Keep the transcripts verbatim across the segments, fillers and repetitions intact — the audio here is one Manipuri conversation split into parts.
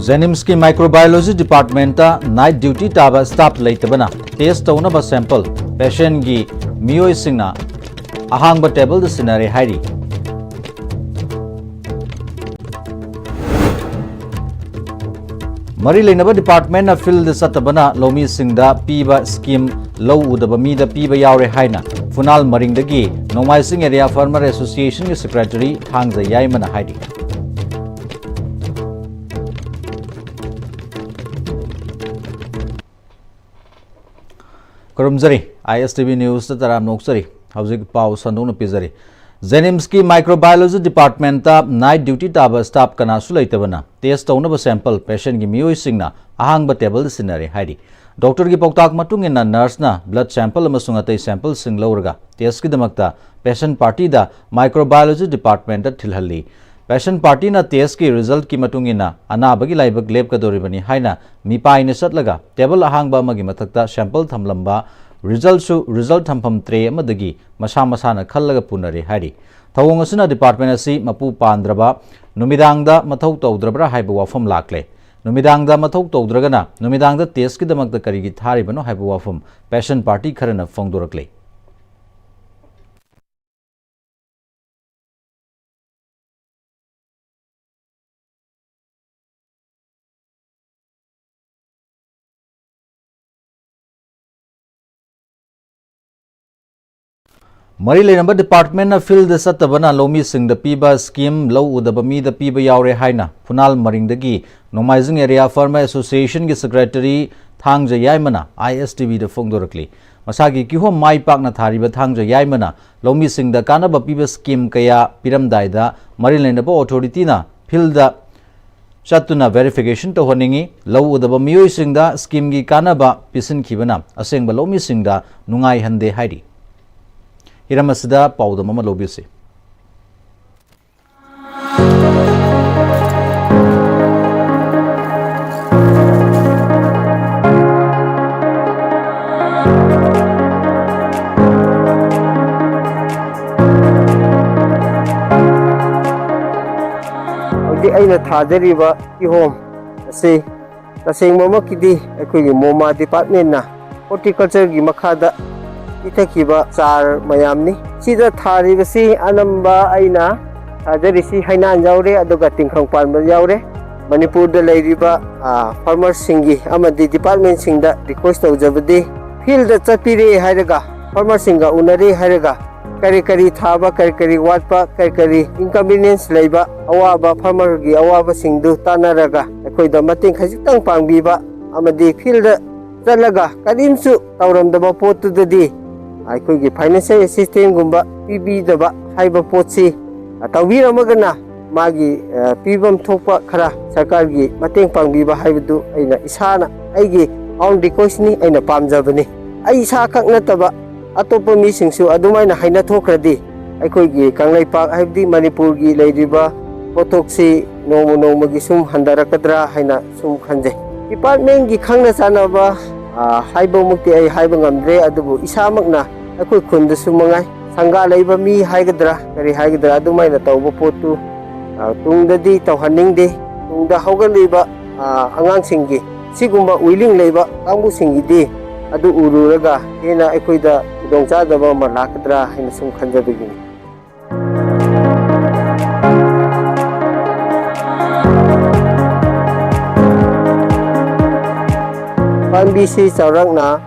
JNIMSꯀꯤ Microbiology Departmentꯇ night duty ꯇꯥꯕ staff ꯂꯩꯇꯕꯅ test ꯇꯧꯅꯕ sample patientꯒꯤ ꯃꯤꯑꯣꯏꯁꯤꯡꯅ ꯑꯍꯥꯡꯕ tableꯗ ꯁꯤꯟꯅꯔꯦ ꯍꯥꯏꯔꯤ꯫ ꯃꯔꯤ ꯂꯩꯅꯕ departmentꯅ fieldꯗ ꯆꯠꯇꯕꯅ ꯂꯧꯃꯤꯁꯤꯡꯗ ꯄꯤꯕ scheme ꯂꯧ ꯎꯗꯕ ꯃꯤꯗ ꯄꯤꯕ ꯌꯥꯎꯔꯦ ꯍꯥꯏꯅ ꯐꯨꯅꯥꯜ ꯃꯔꯤꯡꯗꯒꯤ ꯅꯣꯡꯃꯥꯏꯖꯤꯡ Area Farmer Associationꯒꯤ secretary ꯊꯥꯡꯖ ꯌꯥꯏꯃꯅ ꯍꯥꯏꯔꯤ꯫ ꯈꯨꯔꯨꯝꯖꯔꯤ, ISTV Newsꯇ ꯇꯔꯥꯝꯅ ꯑꯣꯛꯆꯔꯤ꯫ ꯍꯧꯖꯤꯛ ꯄꯥꯎ ꯁꯟꯗꯣꯛꯅ ꯄꯤꯖꯔꯤ꯫ JNIMSꯀꯤ Microbiology Departmentꯇ night duty ꯇꯥꯕ staff ꯀꯅꯥꯁꯨ ꯂꯩꯇꯕꯅ test ꯇꯧꯅꯕ sample patientꯒꯤ ꯃꯤꯑꯣꯏꯁꯤꯡꯅ ꯑꯍꯥꯡꯕ tableꯗ ꯁꯤꯟꯅꯔꯦ ꯍꯥꯏꯔꯤ꯫ Doctorꯒꯤ ꯄꯥꯎꯇꯥꯛ ꯃꯇꯨꯡ ꯏꯟꯅ nurseꯅ blood sample ꯑꯃꯁꯨꯡ ꯑꯇꯩ sampleꯁꯤꯡ ꯂꯧꯔꯒ testꯀꯤꯗꯃꯛꯇ patient partyꯗ Microbiology Departmentꯇ ꯊꯤꯜꯍꯜꯂꯤ꯫ Patient partyꯅ testꯀꯤ resultꯀꯤ ꯃꯇꯨꯡ ꯏꯟꯅ ꯑꯅꯥꯕꯒꯤ ꯂꯥꯏꯕꯛ ꯂꯦꯞꯀꯗꯧꯔꯤꯕꯅꯤ ꯍꯥꯏꯅ ꯃꯤꯄꯥꯏꯅ ꯆꯠꯂꯒ table ꯑꯍꯥꯡꯕ ꯑꯃꯒꯤ ꯃꯊꯛꯇ sample ꯊꯝꯂꯝꯕ resultꯁꯨ result ꯊꯝꯐꯝ tray ꯑꯃꯗꯒꯤ ꯃꯁꯥ ꯃꯁꯥꯅ ꯈꯜꯂꯒ ꯄꯨꯅꯔꯦ ꯍꯥꯏꯔꯤ꯫ ꯊꯧꯑꯣꯡ ꯑꯁꯤꯅ department ꯑꯁꯤ ꯃꯄꯨ ꯄꯥꯟꯗ꯭ꯔꯕ, ꯅꯨꯃꯤꯗꯥꯡꯗ ꯃꯊꯧ ꯇꯧꯗ꯭ꯔꯕ꯭ꯔꯥ ꯍꯥꯏꯕ ꯋꯥꯐꯝ ꯂꯥꯛꯂꯦ꯫ ꯅꯨꯃꯤꯗꯥꯡꯗ ꯃꯊꯧ ꯇꯧꯗ꯭ꯔꯒꯅ ꯅꯨꯃꯤꯗꯥꯡꯗ testꯀꯤꯗꯃꯛꯇ ꯀꯔꯤꯒꯤ ꯊꯥꯔꯤꯕꯅꯣ ꯍꯥꯏꯕ ꯋꯥꯐꯝ patient party ꯈꯔꯅ ꯐꯣꯡꯗꯣꯔꯛꯂꯤ꯫ ꯃꯔꯤ ꯂꯩꯅꯕ departmentꯅ fieldꯗ ꯆꯠꯇꯕꯅ ꯂꯧꯃꯤꯁꯤꯡꯗ ꯄꯤꯕ scheme ꯂꯧ ꯎꯗꯕ ꯃꯤꯗ ꯄꯤꯕ ꯌꯥꯎꯔꯦ ꯍꯥꯏꯅ ꯐꯨꯅꯥꯜ ꯃꯔꯤꯡꯗꯒꯤ ꯅꯣꯡꯃꯥꯏꯖꯤꯡ Area Farmer Associationꯒꯤ secretary ꯊꯥꯡꯖ ꯌꯥꯏꯃꯅ ISTVꯗ ꯐꯣꯡꯗꯣꯔꯛꯂꯤ꯫ ꯃꯁꯥꯒꯤ ꯀꯤꯍꯣꯝ ꯃꯥꯏ ꯄꯥꯛꯅ ꯊꯥꯔꯤꯕ ꯊꯥꯡꯖ ꯌꯥꯏꯃꯅ ꯂꯧꯃꯤꯁꯤꯡꯗ ꯀꯥꯟꯅꯕ ꯄꯤꯕ scheme ꯀꯌꯥ ꯄꯤꯔꯝꯗꯥꯏꯗ ꯃꯔꯤ ꯂꯩꯅꯕ authorityꯅ fieldꯗ ꯆꯠꯇꯨꯅ verification ꯇꯧꯍꯟꯅꯤꯡꯏ꯫ ꯂꯧ ꯎꯗꯕ ꯃꯤꯑꯣꯏꯁꯤꯡꯗ schemeꯒꯤ ꯀꯥꯟꯅꯕ ꯄꯤꯁꯤꯟꯈꯤꯕꯅ ꯑꯁꯦꯡꯕ ꯂꯧꯃꯤꯁꯤꯡꯗ ꯅꯨꯡꯉꯥꯏꯍꯟꯗꯦ ꯍꯥꯏꯔꯤ꯫ ꯍꯤꯔꯝ ꯑꯁꯤꯗ ꯄꯥꯎꯗꯝ ꯑꯃ ꯂꯧꯕꯤꯁꯤ꯫ ꯍꯧꯖꯤꯛ ꯑꯩꯅ ꯊꯥꯖꯔꯤꯕ ꯀꯤꯍꯣꯝ ꯑꯁꯤ ꯇꯁꯦꯡꯕꯃꯛꯀꯤꯗꯤ ꯑꯩꯈꯣꯏꯒꯤ ꯃꯣꯃꯥ ꯗꯤꯄꯥꯔꯠꯃꯦꯟꯅ ꯍꯣꯔꯇꯤꯀꯜꯆꯔꯒꯤ ꯃꯈꯥꯗ ꯄꯤꯊꯈꯤꯕ ꯆꯥꯔ ꯃꯌꯥꯝꯅꯤ꯫ ꯁꯤꯗ ꯊꯥꯔꯤꯕꯁꯤ ꯑꯅꯝꯕ ꯑꯩꯅ ꯊꯥꯖꯔꯤꯁꯤ ꯍꯩꯅꯥꯟ ꯌꯥꯎꯔꯦ, ꯑꯗꯨꯒ ꯇꯤꯡꯈꯪ ꯄꯥꯟꯕ ꯌꯥꯎꯔꯦ꯫ ꯃꯅꯤꯄꯨꯔꯗ ꯂꯩꯔꯤꯕ, ꯑ, ꯐꯥꯔꯃꯔꯁꯤꯡꯒꯤ ꯑꯃꯗꯤ ꯗꯤꯄꯥꯔꯠꯃꯦꯟꯁꯤꯡꯗ ꯔꯤꯀ꯭ꯋꯦꯁ ꯇꯧꯖꯕꯗꯤ, ꯐꯤꯜꯗ ꯆꯠꯄꯤꯔꯦ ꯍꯥꯏꯔꯒ, ꯐꯥꯔꯃꯔꯁꯤꯡꯒ ꯎꯅꯔꯦ ꯍꯥꯏꯔꯒ, ꯀꯔꯤ ꯀꯔꯤ ꯊꯥꯕ, ꯀꯔꯤ ꯀꯔꯤ ꯋꯥꯠꯄ, ꯀꯔꯤ ꯀꯔꯤ ꯏꯟꯀꯟꯚꯤꯅꯤꯌꯦꯟꯁ ꯂꯩꯕ, ꯑꯋꯥꯕ, ꯐꯥꯔꯃꯔꯒꯤ ꯑꯋꯥꯕꯁꯤꯡꯗꯨ ꯇꯥꯟꯅꯔꯒ ꯑꯩꯈꯣꯏꯗ ꯃꯇꯦꯡ ꯈꯖꯤꯛꯇꯪ ꯄꯥꯡꯕꯤꯕ, ꯑꯃꯗꯤ ꯐꯤꯜꯗ ꯆꯠꯂꯒ ꯀꯔꯤꯝꯁꯨ ꯇꯧꯔꯝꯗꯕ ꯄꯣꯠꯇꯨꯗꯗꯤ ꯑꯩꯈꯣꯏꯒꯤ ꯐꯥꯏꯅꯥꯟꯁꯤꯌꯦꯜ ꯑꯦꯁꯤꯁꯇꯦꯟꯁꯒꯨꯝꯕ ꯄꯤꯕꯤꯗꯕ ꯍꯥꯏꯕ ꯄꯣꯠꯁꯤ, ꯑ, ꯇꯧꯕꯤꯔꯝꯃꯒꯅ ꯃꯥꯒꯤ, ꯑ, ꯄꯤꯐꯝ ꯊꯣꯛꯄ ꯈꯔ ꯁꯔꯀꯥꯔꯒꯤ ꯃꯇꯦꯡ ꯄꯥꯡꯕꯤꯕ ꯍꯥꯏꯕꯗꯨ ꯑꯩꯅ ꯏꯁꯥꯅ ꯑꯩꯒꯤ ꯑꯣꯟ ꯔꯤꯀ꯭ꯋꯦꯁꯅꯤ, ꯑꯩꯅ ꯄꯥꯝꯖꯕꯅꯤ꯫ ꯑꯩ ꯏꯁꯥꯈꯛ ꯅꯠꯇꯕ ꯑꯇꯣꯞꯄ ꯃꯤꯁꯤꯡꯁꯨ ꯑꯗꯨꯃꯥꯏꯅ ꯍꯩꯅ ꯊꯣꯛꯈ꯭ꯔꯗꯤ ꯑꯩꯈꯣꯏꯒꯤ ꯀꯪꯂꯩꯄꯥꯛ, ꯍꯥꯏꯕꯗꯤ ꯃꯅꯤꯄꯨꯔꯒꯤ ꯂꯩꯔꯤꯕ ꯄꯣꯠꯊꯣꯛꯁꯤ ꯅꯣꯡꯃ ꯅꯣꯡꯃꯒꯤ ꯁꯨꯝ ꯍꯟꯊꯔꯛꯀꯗ꯭ꯔꯥ ꯍꯥꯏꯅ ꯁꯨꯝ ꯈꯟꯖꯩ꯫ ꯗꯤꯄꯥꯔꯠꯃꯦꯟꯒꯤ ꯈꯪꯅ ꯆꯥꯟꯅꯕ, ꯑ, ꯍꯥꯏꯕꯃꯛꯇꯤ ꯑꯩ ꯍꯥꯏꯕ ꯉꯝꯗ꯭ꯔꯦ, ꯑꯗꯨꯕꯨ ꯏꯁꯥꯃꯛꯅ ꯑꯩꯈꯣꯏ ꯈꯨꯟꯗꯁꯨ ꯃꯉꯥꯏ, ꯁꯪꯒꯥ ꯂꯩꯕ ꯃꯤ ꯍꯥꯏꯒꯗ꯭ꯔꯥ, ꯀꯔꯤ ꯍꯥꯏꯒꯗ꯭ꯔꯥ, ꯑꯗꯨꯃꯥꯏꯅ ꯇꯧꯕ ꯄꯣꯠꯇꯨ, ꯑ, ꯇꯨꯡꯗꯗꯤ ꯇꯧꯍꯟꯅꯤꯡꯗꯦ꯫ ꯇꯨꯡꯗ ꯍꯧꯒꯠꯂꯤꯕ, ꯑ, ꯑꯉꯥꯡꯁꯤꯡꯒꯤ ꯁꯤꯒꯨꯝꯕ ꯋꯤꯂꯤꯡ ꯂꯩꯕ ꯀꯥꯡꯕꯨꯁꯤꯡꯒꯤꯗꯤ ꯑꯗꯨ ꯎꯔꯨꯔꯒ ꯍꯦꯟꯅ ꯑꯩꯈꯣꯏꯗ ꯈꯨꯗꯣꯡꯆꯥꯗꯕ ꯑꯃ ꯂꯥꯛꯀꯗ꯭ꯔꯥ ꯍꯥꯏꯅ ꯁꯨꯝ ꯈꯟꯖꯕꯒꯤꯅꯤ꯫ ꯄꯥꯝꯕꯤꯁꯤ ꯆꯥꯎꯔꯥꯛꯅ,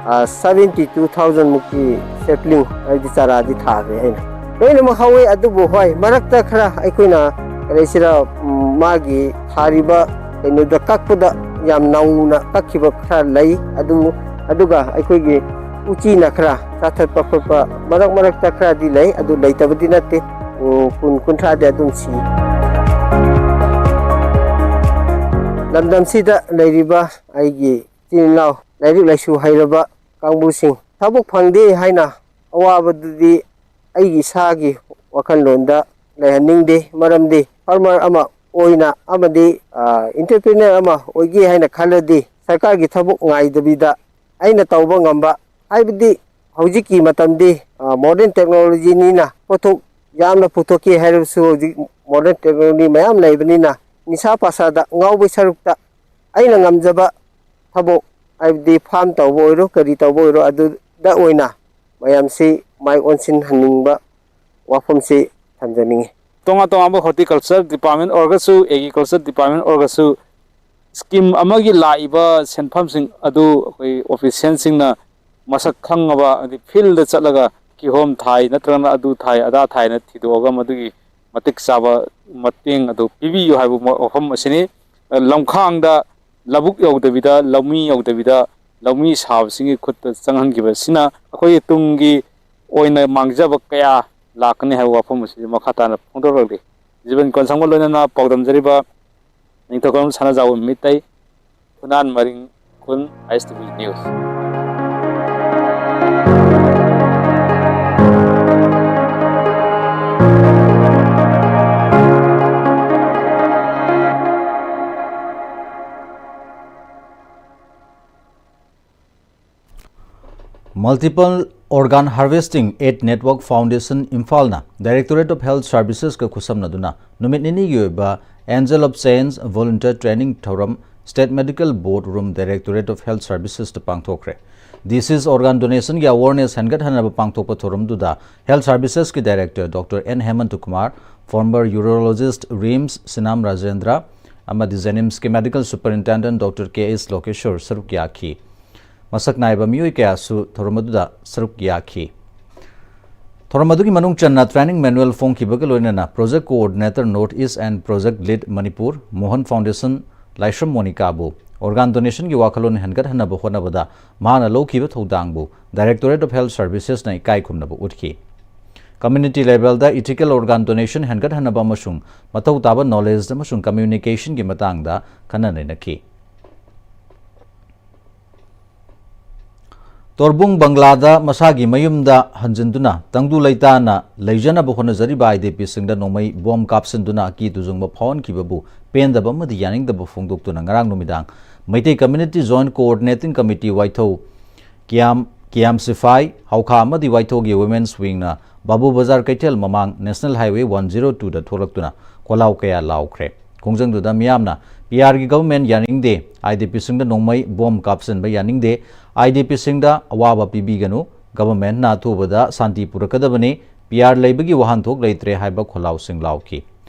ꯑ, seventy two thousand ꯃꯨꯛꯀꯤ sapling, ꯍꯥꯏꯗꯤ ꯆꯥꯔꯥꯗꯤ ꯊꯥꯈ꯭ꯔꯦ ꯑꯩꯅ꯫ ꯂꯣꯏꯅꯃꯛ ꯍꯧꯋꯦ, ꯑꯗꯨꯕꯨ ꯍꯣꯏ, ꯃꯔꯛꯇ ꯈꯔ ꯑꯩꯈꯣꯏꯅ, ꯀꯔꯤꯁꯤꯔ, ꯎꯝ, ꯃꯥꯒꯤ ꯊꯥꯔꯤꯕ ꯀꯩꯅꯣꯗ ꯀꯛꯄꯗ ꯌꯥꯝ ꯅꯧꯅ ꯀꯛꯈꯤꯕ ꯈꯔ ꯂꯩ꯫ ꯑꯗꯨ, ꯑꯗꯨꯒ ꯑꯩꯈꯣꯏꯒꯤ ꯎꯆꯤꯅ ꯈꯔ ꯆꯥꯊꯠꯄ ꯈꯣꯠꯄ ꯃꯔꯛ ꯃꯔꯛꯇ ꯈꯔꯗꯤ ꯂꯩ, ꯑꯗꯨ ꯂꯩꯇꯕꯗꯤ ꯅꯠꯇꯦ꯫ ꯎꯝ, ꯀꯨꯟ, ꯀꯨꯟꯊ꯭ꯔꯥꯗꯤ ꯑꯗꯨꯝ ꯁꯤ꯫ ꯂꯝꯗꯝꯁꯤꯗ ꯂꯩꯔꯤꯕ ꯑꯩꯒꯤ ꯏꯆꯤꯟ ꯏꯅꯥꯎ ꯂꯥꯏꯔꯤꯛ ꯂꯥꯏꯁꯨ ꯍꯩꯔꯕ ꯀꯥꯡꯕꯨꯁꯤꯡ ꯊꯕꯛ ꯐꯪꯗꯦ ꯍꯥꯏꯅ ꯑꯋꯥꯕꯗꯨꯗꯤ ꯑꯩꯒꯤ ꯏꯁꯥꯒꯤ ꯋꯥꯈꯜꯂꯣꯟꯗ ꯂꯩꯍꯟꯅꯤꯡꯗꯦ꯫ ꯃꯔꯝꯗꯤ ꯐꯥꯔꯃꯔ ꯑꯃ ꯑꯣꯏꯅ ꯑꯃꯗꯤ, ꯑ, ꯑꯦꯟꯇꯔꯄ꯭ꯔꯤꯅꯔ ꯑꯃ ꯑꯣꯏꯒꯦ ꯍꯥꯏꯅ ꯈꯜꯂꯗꯤ ꯁꯔꯀꯥꯔꯒꯤ ꯊꯕꯛ ꯉꯥꯏꯗꯕꯤꯗ ꯑꯩꯅ ꯇꯧꯕ ꯉꯝꯕ, ꯍꯥꯏꯕꯗꯤ ꯍꯧꯖꯤꯛꯀꯤ ꯃꯇꯝꯗꯤ, ꯑ, ꯃꯣꯗꯔꯟ ꯇꯦꯛꯅꯣꯂꯣꯖꯤꯅꯤꯅ ꯄꯣꯠꯊꯣꯛ ꯌꯥꯝꯅ ꯄꯨꯊꯣꯛꯀꯦ ꯍꯥꯏꯔꯕꯁꯨ ꯍꯧꯖꯤꯛ ꯃꯣꯗꯔꯟ ꯇꯦꯛꯅꯣꯂꯣꯖꯤ ꯃꯌꯥꯝ ꯂꯩꯕꯅꯤꯅ ꯅꯤꯁꯥ ꯄꯥꯁꯥꯗ ꯉꯥꯎꯕꯩ ꯁꯔꯨꯛꯇ ꯑꯩꯅ ꯉꯝꯖꯕ ꯊꯕꯛ, ꯍꯥꯏꯕꯗꯤ ꯐꯥꯝ ꯇꯧꯕ ꯑꯣꯏꯔꯣ, ꯀꯔꯤ ꯇꯧꯕ ꯑꯣꯏꯔꯣ, ꯑꯗꯨꯗ ꯑꯣꯏꯅ ꯃꯌꯥꯝꯁꯤ ꯃꯥꯏ ꯑꯣꯟꯁꯤꯟꯍꯟꯅꯤꯡꯕ ꯋꯥꯐꯝꯁꯤ ꯊꯝꯖꯅꯤꯡꯉꯤ꯫ ꯇꯣꯉꯥꯟ ꯇꯣꯉꯥꯟꯕ horticulture department ꯑꯣꯏꯔꯒꯁꯨ, agriculture department ꯑꯣꯏꯔꯒꯁꯨ, ꯁ꯭ꯀꯤꯝ ꯑꯃꯒꯤ ꯂꯥꯛꯏꯕ ꯁꯦꯟꯐꯝꯁꯤꯡ ꯑꯗꯨ ꯑꯩꯈꯣꯏ ꯑꯣꯐꯤꯁꯤꯌꯦꯜꯁꯤꯡꯅ ꯃꯁꯛ ꯈꯪꯉꯕ, ꯍꯥꯏꯗꯤ ꯐꯤꯜꯗ ꯆꯠꯂꯒ ꯀꯤꯍꯣꯝ ꯊꯥꯏ ꯅꯠꯇ꯭ꯔꯒꯅ ꯑꯗꯨ ꯊꯥꯏ ꯑꯗꯥ ꯊꯥꯏꯅ ꯊꯤꯗꯣꯛꯑꯒ ꯃꯗꯨꯒꯤ ꯃꯇꯤꯛ ꯆꯥꯕ ꯃꯇꯦꯡ ꯑꯗꯨ ꯄꯤꯕꯤꯌꯨ ꯍꯥꯏꯕ ꯋꯥꯐꯝ ꯑꯁꯤꯅꯤ꯫ ꯂꯝꯈꯥꯡꯗ ꯂꯧꯕꯨꯛ ꯌꯧꯗꯕꯤꯗ, ꯂꯧꯃꯤ ꯌꯧꯗꯕꯤꯗ, ꯂꯧꯃꯤ ꯁꯥꯕꯁꯤꯡꯒꯤ ꯈꯨꯠꯇ ꯆꯪꯍꯟꯈꯤꯕꯁꯤꯅ ꯑꯩꯈꯣꯏꯒꯤ ꯇꯨꯡꯒꯤ ꯑꯣꯏꯅ ꯃꯥꯡꯖꯕ ꯀꯌꯥ ꯂꯥꯛꯀꯅꯤ ꯍꯥꯏꯕ ꯋꯥꯐꯝ ꯑꯁꯤ ꯃꯈꯥ ꯇꯥꯅ ꯐꯣꯡꯗꯣꯔꯛꯂꯤ꯫ ꯖꯤꯕꯟ ꯀꯣꯟꯁꯥꯡꯕ ꯂꯣꯏꯅꯅ ꯄꯥꯎꯗꯝꯖꯔꯤꯕ ꯅꯤꯡꯊꯧꯈꯣꯡ ꯁꯅꯥꯖꯥꯎꯕ ꯃꯤꯇꯩ, ꯐꯨꯅꯥꯟ ꯃꯔꯤꯡ ꯈꯨꯟ, I S T V news. Multiple Organ Harvesting Aid Network Foundation ꯏꯝꯐꯥꯜꯅ Directorate of Health Servicesꯀ ꯈꯨꯠꯁꯝꯅꯗꯨꯅ ꯅꯨꯃꯤꯠ ꯅꯤꯅꯤꯒꯤ ꯑꯣꯏꯕ Angel of Change Volunteer Training ꯊꯧꯔꯝ State Medical Board Room, Directorate of Health Servicesꯇ ꯄꯥꯡꯊꯣꯛꯈ꯭ꯔꯦ꯫ Disease organ donationꯒꯤ awareness ꯍꯦꯟꯒꯠꯍꯟꯅꯕ ꯄꯥꯡꯊꯣꯛꯄ ꯊꯧꯔꯝꯗꯨꯗ Health Servicesꯀꯤ Director Doctor N ꯍꯦꯃꯟꯇ Kumar, former urologist, RIMS, ꯁꯤꯅꯥꯝ Rajendra ꯑꯃꯗꯤ JNIMSꯀꯤ Medical Superintendent Doctor K S ꯂꯣꯀꯦꯁꯣꯔ ꯁꯔꯨꯛ ꯌꯥꯈꯤ꯫ ꯃꯁꯛ ꯅꯥꯏꯕ ꯃꯤꯑꯣꯏ ꯀꯌꯥꯁꯨ ꯊꯧꯔꯝ ꯑꯗꯨꯗ ꯁꯔꯨꯛ ꯌꯥꯈꯤ꯫ ꯊꯧꯔꯝ ꯑꯗꯨꯒꯤ ꯃꯅꯨꯡ ꯆꯟꯅ training manual ꯐꯣꯡꯈꯤꯕꯒ ꯂꯣꯏꯅꯅ Project Coordinator North East and Project Lead Manipur, Mohan Foundation, Laishram ꯃꯣꯅꯤꯀꯥꯕꯨ organ donationꯒꯤ ꯋꯥꯈꯜꯂꯣꯟ ꯍꯦꯟꯒꯠꯍꯟꯅꯕ ꯍꯣꯠꯅꯕꯗ ꯃꯍꯥꯛꯅ ꯂꯧꯈꯤꯕ ꯊꯧꯗꯥꯡꯕꯨ Directorate of Health Servicesꯅ ꯏꯀꯥꯏ ꯈꯨꯝꯅꯕ ꯎꯠꯈꯤ꯫ Community levelꯗ ethical organ donation ꯍꯦꯟꯒꯠꯍꯟꯅꯕ ꯑꯃꯁꯨꯡ ꯃꯊꯧ ꯇꯥꯕ knowledge ꯑꯃꯁꯨꯡ communicationꯒꯤ ꯃꯇꯥꯡꯗ ꯈꯟꯅ ꯅꯩꯅꯈꯤ꯫ ꯇꯣꯔꯕꯨꯡ ꯕꯪꯒ꯭ꯂꯥꯗ ꯃꯁꯥꯒꯤ ꯃꯌꯨꯝꯗ ꯍꯟꯖꯤꯟꯗꯨꯅ ꯇꯪꯗꯨ ꯂꯩꯇꯥꯅ ꯂꯩꯖꯅꯕ ꯍꯣꯠꯅꯖꯔꯤꯕ IDPꯁꯤꯡꯗ ꯅꯣꯡꯃꯩ ꯕꯣꯝ ꯀꯥꯞꯁꯤꯟꯗꯨꯅ ꯑꯀꯤ ꯇꯨꯖꯨꯡꯕ ꯐꯥꯎꯍꯟꯈꯤꯕꯕꯨ ꯄꯦꯟꯗꯕ ꯑꯃꯗꯤ ꯌꯥꯅꯤꯡꯗꯕ ꯐꯣꯡꯗꯣꯛꯇꯨꯅ ꯉꯔꯥꯡ ꯅꯨꯃꯤꯗꯥꯡ Meitei Community Joint Coordinating Committee ꯋꯥꯏꯊꯧ, ꯀꯤꯌꯥꯝ, ꯀꯤꯌꯥꯝ ꯁꯤꯐꯥꯏ, ꯍꯥꯎꯈꯥ ꯑꯃꯗꯤ ꯋꯥꯏꯊꯧꯒꯤ Women's Wingꯅ ꯕꯥꯕꯨ ꯕꯖꯥꯔ ꯀꯩꯊꯦꯜ ꯃꯃꯥꯡ National Highway one zero twoꯗ ꯊꯣꯛꯂꯛꯇꯨꯅ ꯈꯣꯜꯂꯥꯎ ꯀꯌꯥ ꯂꯥꯎꯈ꯭ꯔꯦ꯫ ꯈꯣꯡꯖꯪꯗꯨꯗ ꯃꯤꯌꯥꯝꯅ ꯄꯤ ꯑꯥꯔꯒꯤ ꯒꯚꯔꯟꯃꯦꯟ ꯌꯥꯅꯤꯡꯗꯦ, ꯑꯥꯏ ꯗꯤ ꯄꯤꯁꯤꯡꯗ ꯅꯣꯡꯃꯩ ꯕꯣꯝ ꯀꯥꯞꯁꯤꯟꯕ ꯌꯥꯅꯤꯡꯗꯦ, ꯑꯥꯏ ꯗꯤ ꯄꯤꯁꯤꯡꯗ ꯑꯋꯥꯕ ꯄꯤꯕꯤꯒꯅꯨ, ꯒꯚꯔꯟꯃꯦꯟꯅ ꯑꯊꯨꯕꯗ ꯁꯥꯟꯇꯤ ꯄꯨꯔꯛꯀꯗꯕꯅꯤ, ꯄꯤ ꯑꯥꯔ ꯂꯩꯕꯒꯤ ꯋꯥꯍꯟꯊꯣꯛ ꯂꯩꯇ꯭ꯔꯦ ꯍꯥꯏꯕ ꯈꯣꯜꯂꯥꯎꯁꯤꯡ ꯂꯥꯎꯈꯤ꯫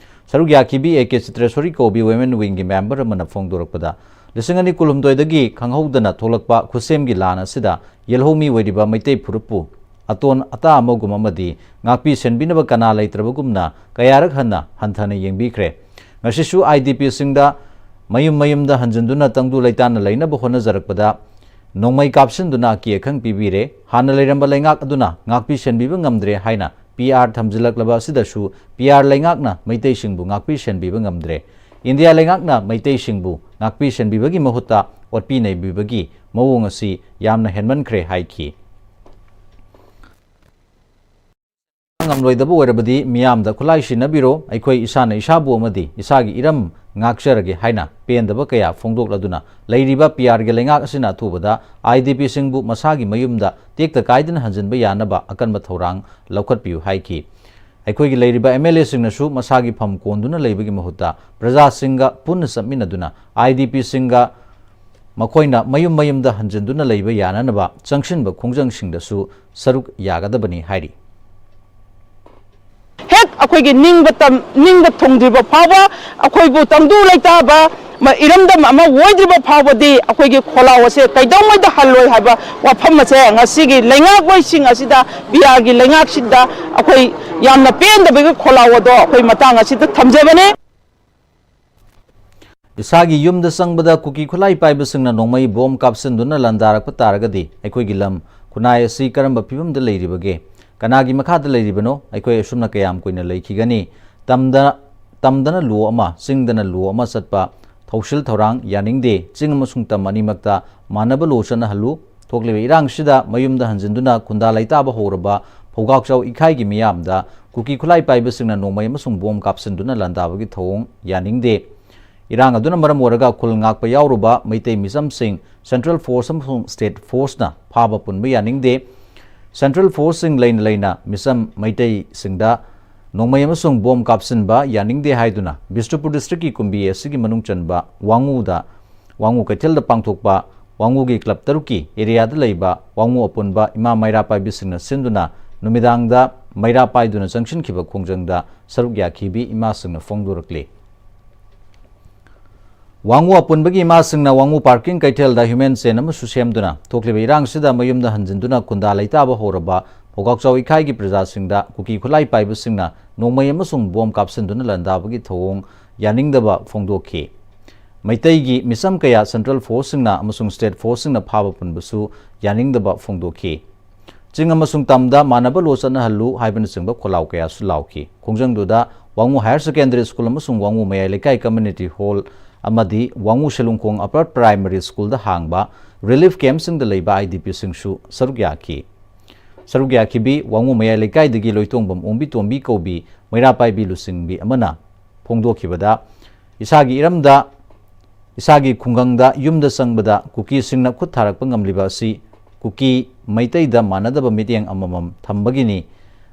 ꯁꯔꯨꯛ ꯌꯥꯈꯤꯕꯤ ꯑꯦ ꯀꯦ ꯆꯤꯇ꯭ꯔꯦꯁꯣꯔꯤ ꯀꯧꯕꯤ ꯋꯤꯃꯦꯟ ꯋꯤꯡꯒꯤ ꯃꯦꯝꯕꯔ ꯑꯃꯅ ꯐꯣꯡꯗꯣꯔꯛꯄꯗ, ꯂꯤꯁꯤꯡ ꯑꯅꯤ ꯀꯨꯟꯍꯨꯝꯗꯣꯏꯗꯒꯤ ꯈꯪꯍꯧꯗꯅ ꯊꯣꯛꯂꯛꯄ ꯈꯨꯠꯁꯦꯝꯒꯤ ꯂꯥꯟ ꯑꯁꯤꯗ ꯌꯦꯜꯍꯧꯃꯤ ꯑꯣꯏꯔꯤꯕ ꯃꯩꯇꯩ ꯐꯨꯔꯨꯞꯄꯨ ꯑꯇꯣꯟ ꯑꯇꯥ ꯑꯃꯒꯨꯝ ꯑꯃꯗꯤ ꯉꯥꯛꯄꯤ ꯁꯦꯟꯕꯤꯅꯕ ꯀꯅꯥ ꯂꯩꯇ꯭ꯔꯕꯒꯨꯝꯅ ꯀꯌꯥꯔꯛ ꯍꯟꯅ ꯍꯟꯊꯅ ꯌꯦꯡꯕꯤꯈ꯭ꯔꯦ꯫ ꯉꯁꯤꯁꯨ ꯑꯥꯏ ꯗꯤ ꯄꯤꯁꯤꯡꯗ ꯃꯌꯨꯝ ꯃꯌꯨꯝꯗ ꯍꯟꯖꯤꯟꯗꯨꯅ ꯇꯪꯗꯨ ꯂꯩꯇꯥꯅ ꯂꯩꯅꯕ ꯍꯣꯠꯅꯖꯔꯛꯄꯗ ꯅꯣꯡꯃꯩ ꯀꯥꯞꯁꯤꯟꯗꯨꯅ ꯑꯀꯤ ꯑꯈꯪ ꯄꯤꯕꯤꯔꯦ꯫ ꯍꯥꯟꯅ ꯂꯩꯔꯝꯕ ꯂꯩꯉꯥꯛ ꯑꯗꯨꯅ ꯉꯥꯛꯄꯤ ꯁꯦꯟꯕꯤꯕ ꯉꯝꯗ꯭ꯔꯦ ꯍꯥꯏꯅ ꯄꯤ ꯑꯥꯔ ꯊꯝꯖꯤꯜꯂꯛꯂꯕ ꯑꯁꯤꯗꯁꯨ ꯄꯤ ꯑꯥꯔ ꯂꯩꯉꯥꯛꯅ ꯃꯩꯇꯩꯁꯤꯡꯕꯨ ꯉꯥꯛꯄꯤ ꯁꯦꯟꯕꯤꯕ ꯉꯝꯗ꯭ꯔꯦ꯫ ꯏꯟꯗꯤꯌꯥ ꯂꯩꯉꯥꯛꯅ ꯃꯩꯇꯩꯁꯤꯡꯕꯨ ꯉꯥꯛꯄꯤ ꯁꯦꯟꯕꯤꯕꯒꯤ ꯃꯍꯨꯠꯇ ꯑꯣꯠꯄꯤ ꯅꯩꯕꯤꯕꯒꯤ ꯃꯑꯣꯡ ꯑꯁꯤ ꯌꯥꯝꯅ ꯍꯦꯟꯃꯟꯈ꯭ꯔꯦ ꯍꯥꯏꯈꯤ꯫ ꯉꯝꯂꯣꯏꯗꯕ ꯑꯣꯏꯔꯕꯗꯤ ꯃꯤꯌꯥꯝꯗ ꯈꯨꯠꯂꯥꯏ ꯁꯤꯟꯅꯕꯤꯔꯣ꯫ ꯑꯩꯈꯣꯏ ꯏꯁꯥꯅ ꯏꯁꯥꯕꯨ ꯑꯃꯗꯤ ꯏꯁꯥꯒꯤ ꯏꯔꯝ ꯉꯥꯛꯆꯔꯒꯦ ꯍꯥꯏꯅ ꯄꯦꯟꯗꯕ ꯀꯌꯥ ꯐꯣꯡꯗꯣꯛꯂꯗꯨꯅ ꯂꯩꯔꯤꯕ ꯄꯤ ꯑꯥꯔꯒꯤ ꯂꯩꯉꯥꯛ ꯑꯁꯤꯅ ꯑꯊꯨꯕꯗ ꯑꯥꯏ ꯗꯤ ꯄꯤꯁꯤꯡꯕꯨ ꯃꯁꯥꯒꯤ ꯃꯌꯨꯝꯗ ꯇꯦꯛꯇ ꯀꯥꯏꯗꯅ ꯍꯟꯖꯤꯟꯕ ꯌꯥꯅꯕ ꯑꯀꯟꯕ ꯊꯧꯔꯥꯡ ꯂꯧꯈꯠꯄꯤꯌꯨ ꯍꯥꯏꯈꯤ꯫ ꯑꯩꯈꯣꯏꯒꯤ ꯂꯩꯔꯤꯕ ꯑꯦꯝ ꯑꯦꯜ ꯑꯦꯁꯤꯡꯅꯁꯨ ꯃꯁꯥꯒꯤ ꯐꯝ ꯀꯣꯟꯗꯨꯅ ꯂꯩꯕꯒꯤ ꯃꯍꯨꯠꯇ ꯄ꯭ꯔꯖꯥꯁꯤꯡꯒ ꯄꯨꯟꯅ ꯆꯠꯃꯤꯟꯅꯗꯨꯅ ꯑꯥꯏ ꯗꯤ ꯄꯤꯁꯤꯡꯒ ꯃꯈꯣꯏꯅ ꯃꯌꯨꯝ ꯃꯌꯨꯝꯗ ꯍꯟꯖꯤꯟꯗꯨꯅ ꯂꯩꯕ ꯌꯥꯅꯅꯕ ꯆꯪꯁꯤꯟꯕ ꯈꯣꯡꯖꯪꯁꯤꯡꯗꯁꯨ ꯁꯔꯨꯛ ꯌꯥꯒꯗꯕꯅꯤ ꯍꯥꯏꯔꯤ꯫ ꯍꯦꯛ ꯑꯩꯈꯣꯏꯒꯤ ꯅꯤꯡꯕ ꯇꯝ-, ꯅꯤꯡꯕ ꯊꯨꯡꯗ꯭ꯔꯤꯕ ꯐꯥꯎꯕ, ꯑꯩꯈꯣꯏꯕꯨ ꯇꯪꯗꯨ ꯂꯩꯇꯥꯕ ꯃ-, ꯏꯔꯝꯗꯝ ꯑꯃ ꯑꯣꯏꯗ꯭ꯔꯤꯕ ꯐꯥꯎꯕꯗꯤ ꯑꯩꯈꯣꯏꯒꯤ ꯈꯣꯜꯂꯥꯎ ꯑꯁꯦ ꯀꯩꯗꯧꯉꯩꯗ ꯍꯜꯂꯣꯏ ꯍꯥꯏꯕ ꯋꯥꯐꯝ ꯑꯁꯦ ꯉꯁꯤꯒꯤ ꯂꯩꯉꯥꯛꯂꯣꯏꯁꯤꯡ ꯑꯁꯤꯗ, ꯄꯤ ꯑꯥꯔꯒꯤ ꯂꯩꯉꯥꯛꯁꯤꯗ ꯑꯩꯈꯣꯏ ꯌꯥꯝꯅ ꯄꯦꯟꯗꯕꯒꯤ ꯈꯣꯜꯂꯥꯎ ꯑꯗꯣ ꯑꯩꯈꯣꯏ ꯃꯇꯥꯡ ꯑꯁꯤꯗ ꯊꯝꯖꯕꯅꯤ꯫ ꯏꯁꯥꯒꯤ ꯌꯨꯝꯗ ꯆꯪꯕꯗ ꯀꯨꯀꯤ ꯈꯨꯠꯂꯥꯏ ꯄꯥꯏꯕꯁꯤꯡꯅ ꯅꯣꯡꯃꯩ ꯕꯣꯝ ꯀꯥꯞꯁꯤꯟꯗꯨꯅ ꯂꯥꯟꯗꯥꯔꯛꯄ ꯇꯥꯔꯒꯗꯤ ꯑꯩꯈꯣꯏꯒꯤ ꯂꯝ ꯈꯨꯟꯅꯥꯏ ꯑꯁꯤ ꯀꯔꯝꯕ ꯐꯤꯕꯝꯗ ꯂꯩꯔꯤꯕꯒꯦ? ꯀꯅꯥꯒꯤ ꯃꯈꯥꯗ ꯂꯩꯔꯤꯕꯅꯣ? ꯑꯩꯈꯣꯏ ꯑꯁꯨꯝꯅ ꯀꯌꯥꯝ ꯀꯨꯏꯅ ꯂꯩꯈꯤꯒꯅꯤ? ꯇꯝꯗ, ꯇꯝꯗꯅ ꯂꯣ ꯑꯃ, ꯆꯤꯡꯗꯅ ꯂꯣ ꯑꯃ ꯆꯠꯄ ꯊꯧꯁꯤꯜ ꯊꯧꯔꯥꯡ ꯌꯥꯅꯤꯡꯗꯦ꯫ ꯆꯤꯡ ꯑꯃꯁꯨꯡ ꯇꯝ ꯑꯅꯤꯃꯛꯇ ꯃꯥꯟꯅꯕ ꯂꯣ ꯆꯠꯅꯍꯜꯂꯨ꯫ ꯊꯣꯛꯂꯤꯕ ꯏꯔꯥꯡꯁꯤꯗ ꯃꯌꯨꯝꯗ ꯍꯟꯖꯤꯟꯗꯨꯅ ꯈꯨꯟꯗꯥ ꯂꯩꯇꯥꯕ ꯍꯧꯔꯕ ꯐꯧꯒꯥꯛꯆꯥꯎ ꯏꯈꯥꯏꯒꯤ ꯃꯤꯌꯥꯝꯗ ꯀꯨꯀꯤ ꯈꯨꯠꯂꯥꯏ ꯄꯥꯏꯕꯁꯤꯡꯅ ꯅꯣꯡꯃꯩ ꯑꯃꯁꯨꯡ ꯕꯣꯝ ꯀꯥꯞꯁꯤꯟꯗꯨꯅ ꯂꯥꯟꯗꯥꯕꯒꯤ ꯊꯧꯑꯣꯡ ꯌꯥꯅꯤꯡꯗꯦ꯫ ꯏꯔꯥꯡ ꯑꯗꯨꯅ ꯃꯔꯝ ꯑꯣꯏꯔꯒ ꯈꯨꯜ ꯉꯥꯛꯄ ꯌꯥꯎꯔꯨꯕ ꯃꯩꯇꯩ ꯃꯤꯆꯝꯁꯤꯡ, ꯁꯦꯟꯇ꯭ꯔꯦꯜ ꯐꯣꯔꯁ ꯑꯃꯁꯨꯡ ꯁ꯭ꯇꯦꯠ ꯐꯣꯔꯁꯅ ꯐꯥꯕ ꯄꯨꯟꯕ ꯌꯥꯅꯤꯡꯗꯦ꯫ ꯁꯦꯟꯇ꯭ꯔꯦꯜ ꯐꯣꯔꯁꯁꯤꯡ ꯂꯩꯅ ꯂꯩꯅ ꯃꯤꯆꯝ ꯃꯩꯇꯩꯁꯤꯡꯗ ꯅꯣꯡꯃꯩ ꯑꯃꯁꯨꯡ ꯕꯣꯝ ꯀꯥꯞꯁꯤꯟꯕ ꯌꯥꯅꯤꯡꯗꯦ ꯍꯥꯏꯗꯨꯅ ꯕꯤꯁꯅꯨꯄꯨꯔ ꯗꯤꯁꯇ꯭ꯔꯤꯛꯀꯤ ꯀꯨꯝꯕꯤ ꯑꯁꯤꯒꯤ ꯃꯅꯨꯡ ꯆꯟꯕ ꯋꯥꯉꯨꯗ, ꯋꯥꯉꯨ ꯀꯩꯊꯦꯜꯗ ꯄꯥꯡꯊꯣꯛꯄ ꯋꯥꯉꯨꯒꯤ ꯀ꯭ꯂꯕ ꯇꯔꯨꯛꯀꯤ ꯑꯦꯔꯤꯌꯥꯗ ꯂꯩꯕ ꯋꯥꯉꯨ ꯑꯄꯨꯟꯕ ꯏꯃꯥ ꯃꯩꯔꯥ ꯄꯥꯏꯕꯤꯁꯤꯡꯅ ꯁꯤꯟꯗꯨꯅ ꯅꯨꯃꯤꯗꯥꯡꯗ ꯃꯩꯔꯥ ꯄꯥꯏꯗꯨꯅ ꯆꯪꯁꯤꯟꯈꯤꯕ ꯈꯣꯡꯖꯪꯗ ꯁꯔꯨꯛ ꯌꯥꯈꯤꯕꯤ ꯏꯃꯥꯁꯤꯡꯅ ꯐꯣꯡꯗꯣꯔꯛꯂꯤ꯫ ꯋꯥꯉꯨ ꯑꯄꯨꯟꯕꯒꯤ ꯏꯃꯥꯁꯤꯡꯅ ꯋꯥꯉꯨ ꯄꯥꯔꯀꯤꯡ ꯀꯩꯊꯦꯜꯗ ꯍ꯭ꯌꯨꯃꯦꯟ ꯆꯦꯟ ꯑꯃꯁꯨ ꯁꯦꯝꯗꯨꯅ ꯊꯣꯛꯂꯤꯕ ꯏꯔꯥꯡꯁꯤꯗ ꯃꯌꯨꯝꯗ ꯍꯟꯖꯤꯟꯗꯨꯅ ꯈꯨꯟꯗꯥ ꯂꯩꯇꯥꯕ ꯍꯧꯔꯕ ꯄꯧꯒꯥꯛꯆꯥꯎ ꯏꯀꯥꯏꯒꯤ ꯄ꯭ꯔꯖꯥꯁꯤꯡꯗ ꯀꯨꯀꯤ ꯈꯨꯠꯂꯥꯏ ꯄꯥꯏꯕꯁꯤꯡꯅ ꯅꯣꯡꯃꯩ ꯑꯃꯁꯨꯡ ꯕꯣꯝ ꯀꯥꯞꯁꯤꯟꯗꯨꯅ ꯂꯥꯟꯗꯥꯕꯒꯤ ꯊꯧꯑꯣꯡ ꯌꯥꯅꯤꯡꯗꯕ ꯐꯣꯡꯗꯣꯛꯈꯤ꯫ ꯃꯩꯇꯩꯒꯤ ꯃꯤꯆꯝ ꯀꯌꯥ ꯁꯦꯟꯇ꯭ꯔꯦꯜ ꯐꯣꯔꯁꯁꯤꯡꯅ ꯑꯃꯁꯨꯡ ꯁ꯭ꯇꯦꯠ ꯐꯣꯔꯁꯁꯤꯡꯅ ꯐꯥꯕ ꯄꯨꯟꯕꯁꯨ ꯌꯥꯅꯤꯡꯗꯕ ꯐꯣꯡꯗꯣꯛꯈꯤ꯫ ꯆꯤꯡ ꯑꯃꯁꯨꯡ ꯇꯝꯗ ꯃꯥꯟꯅꯕ ꯂꯣ ꯆꯠꯅꯍꯜꯂꯨ ꯍꯥꯏꯕꯅꯆꯤꯡꯕ ꯈꯣꯜꯂꯥꯎ ꯀꯌꯥꯁꯨ ꯂꯥꯎꯈꯤ꯫ ꯈꯣꯡꯖꯪꯗꯨꯗ ꯋꯥꯉꯨ ꯍꯥꯌꯔ ꯁꯦꯀꯦꯟꯗꯔꯤ ꯁ꯭ꯀꯨꯜ ꯑꯃꯁꯨꯡ ꯋꯥꯉꯨ ꯃꯌꯥꯏ ꯂꯩꯀꯥꯏ ꯀꯝꯃ꯭ꯌꯨꯅꯤꯇꯤ ꯍꯣꯜ ꯑꯃꯗꯤ ꯋꯥꯉꯨ ꯁꯦꯂꯨꯡꯈꯣꯡ ꯑꯄꯔ ꯄ꯭ꯔꯥꯏꯃꯔꯤ ꯁ꯭ꯀꯨꯜꯗ ꯍꯥꯡꯕ ꯔꯤꯂꯤꯐ ꯀꯦꯝꯞꯁꯤꯡꯗ ꯂꯩꯕ ꯑꯥꯏ ꯗꯤ ꯄꯤꯁꯤꯡꯁꯨ ꯁꯔꯨꯛ ꯌꯥꯈꯤ꯫ ꯁꯔꯨꯛ ꯌꯥꯈꯤꯕꯤ ꯋꯥꯉꯨ ꯃꯌꯥꯏ ꯂꯩꯀꯥꯏꯗꯒꯤ ꯂꯣꯏꯇꯣꯡꯕꯝ ꯑꯣꯡꯕꯤ ꯇꯣꯝꯕꯤ ꯀꯧꯕꯤ ꯃꯩꯔꯥ ꯄꯥꯏꯕꯤ ꯂꯨꯆꯤꯡꯕꯤ ꯑꯃꯅ ꯐꯣꯡꯗꯣꯛꯈꯤꯕꯗ, ꯏꯁꯥꯒꯤ ꯏꯔꯝꯗ, ꯏꯁꯥꯒꯤ ꯈꯨꯡꯒꯪꯗ ꯌꯨꯝꯗ ꯆꯪꯕꯗ ꯀꯨꯀꯤꯁꯤꯡꯅ ꯈꯨꯠ ꯊꯥꯔꯛꯄ ꯉꯝꯂꯤꯕ ꯑꯁꯤ ꯀꯨꯀꯤ ꯃꯩꯇꯩꯗ ꯃꯥꯟꯅꯗꯕ ꯃꯤꯠꯌꯦꯡ ꯑꯃꯃꯝ ꯊꯝꯕꯒꯤꯅꯤ꯫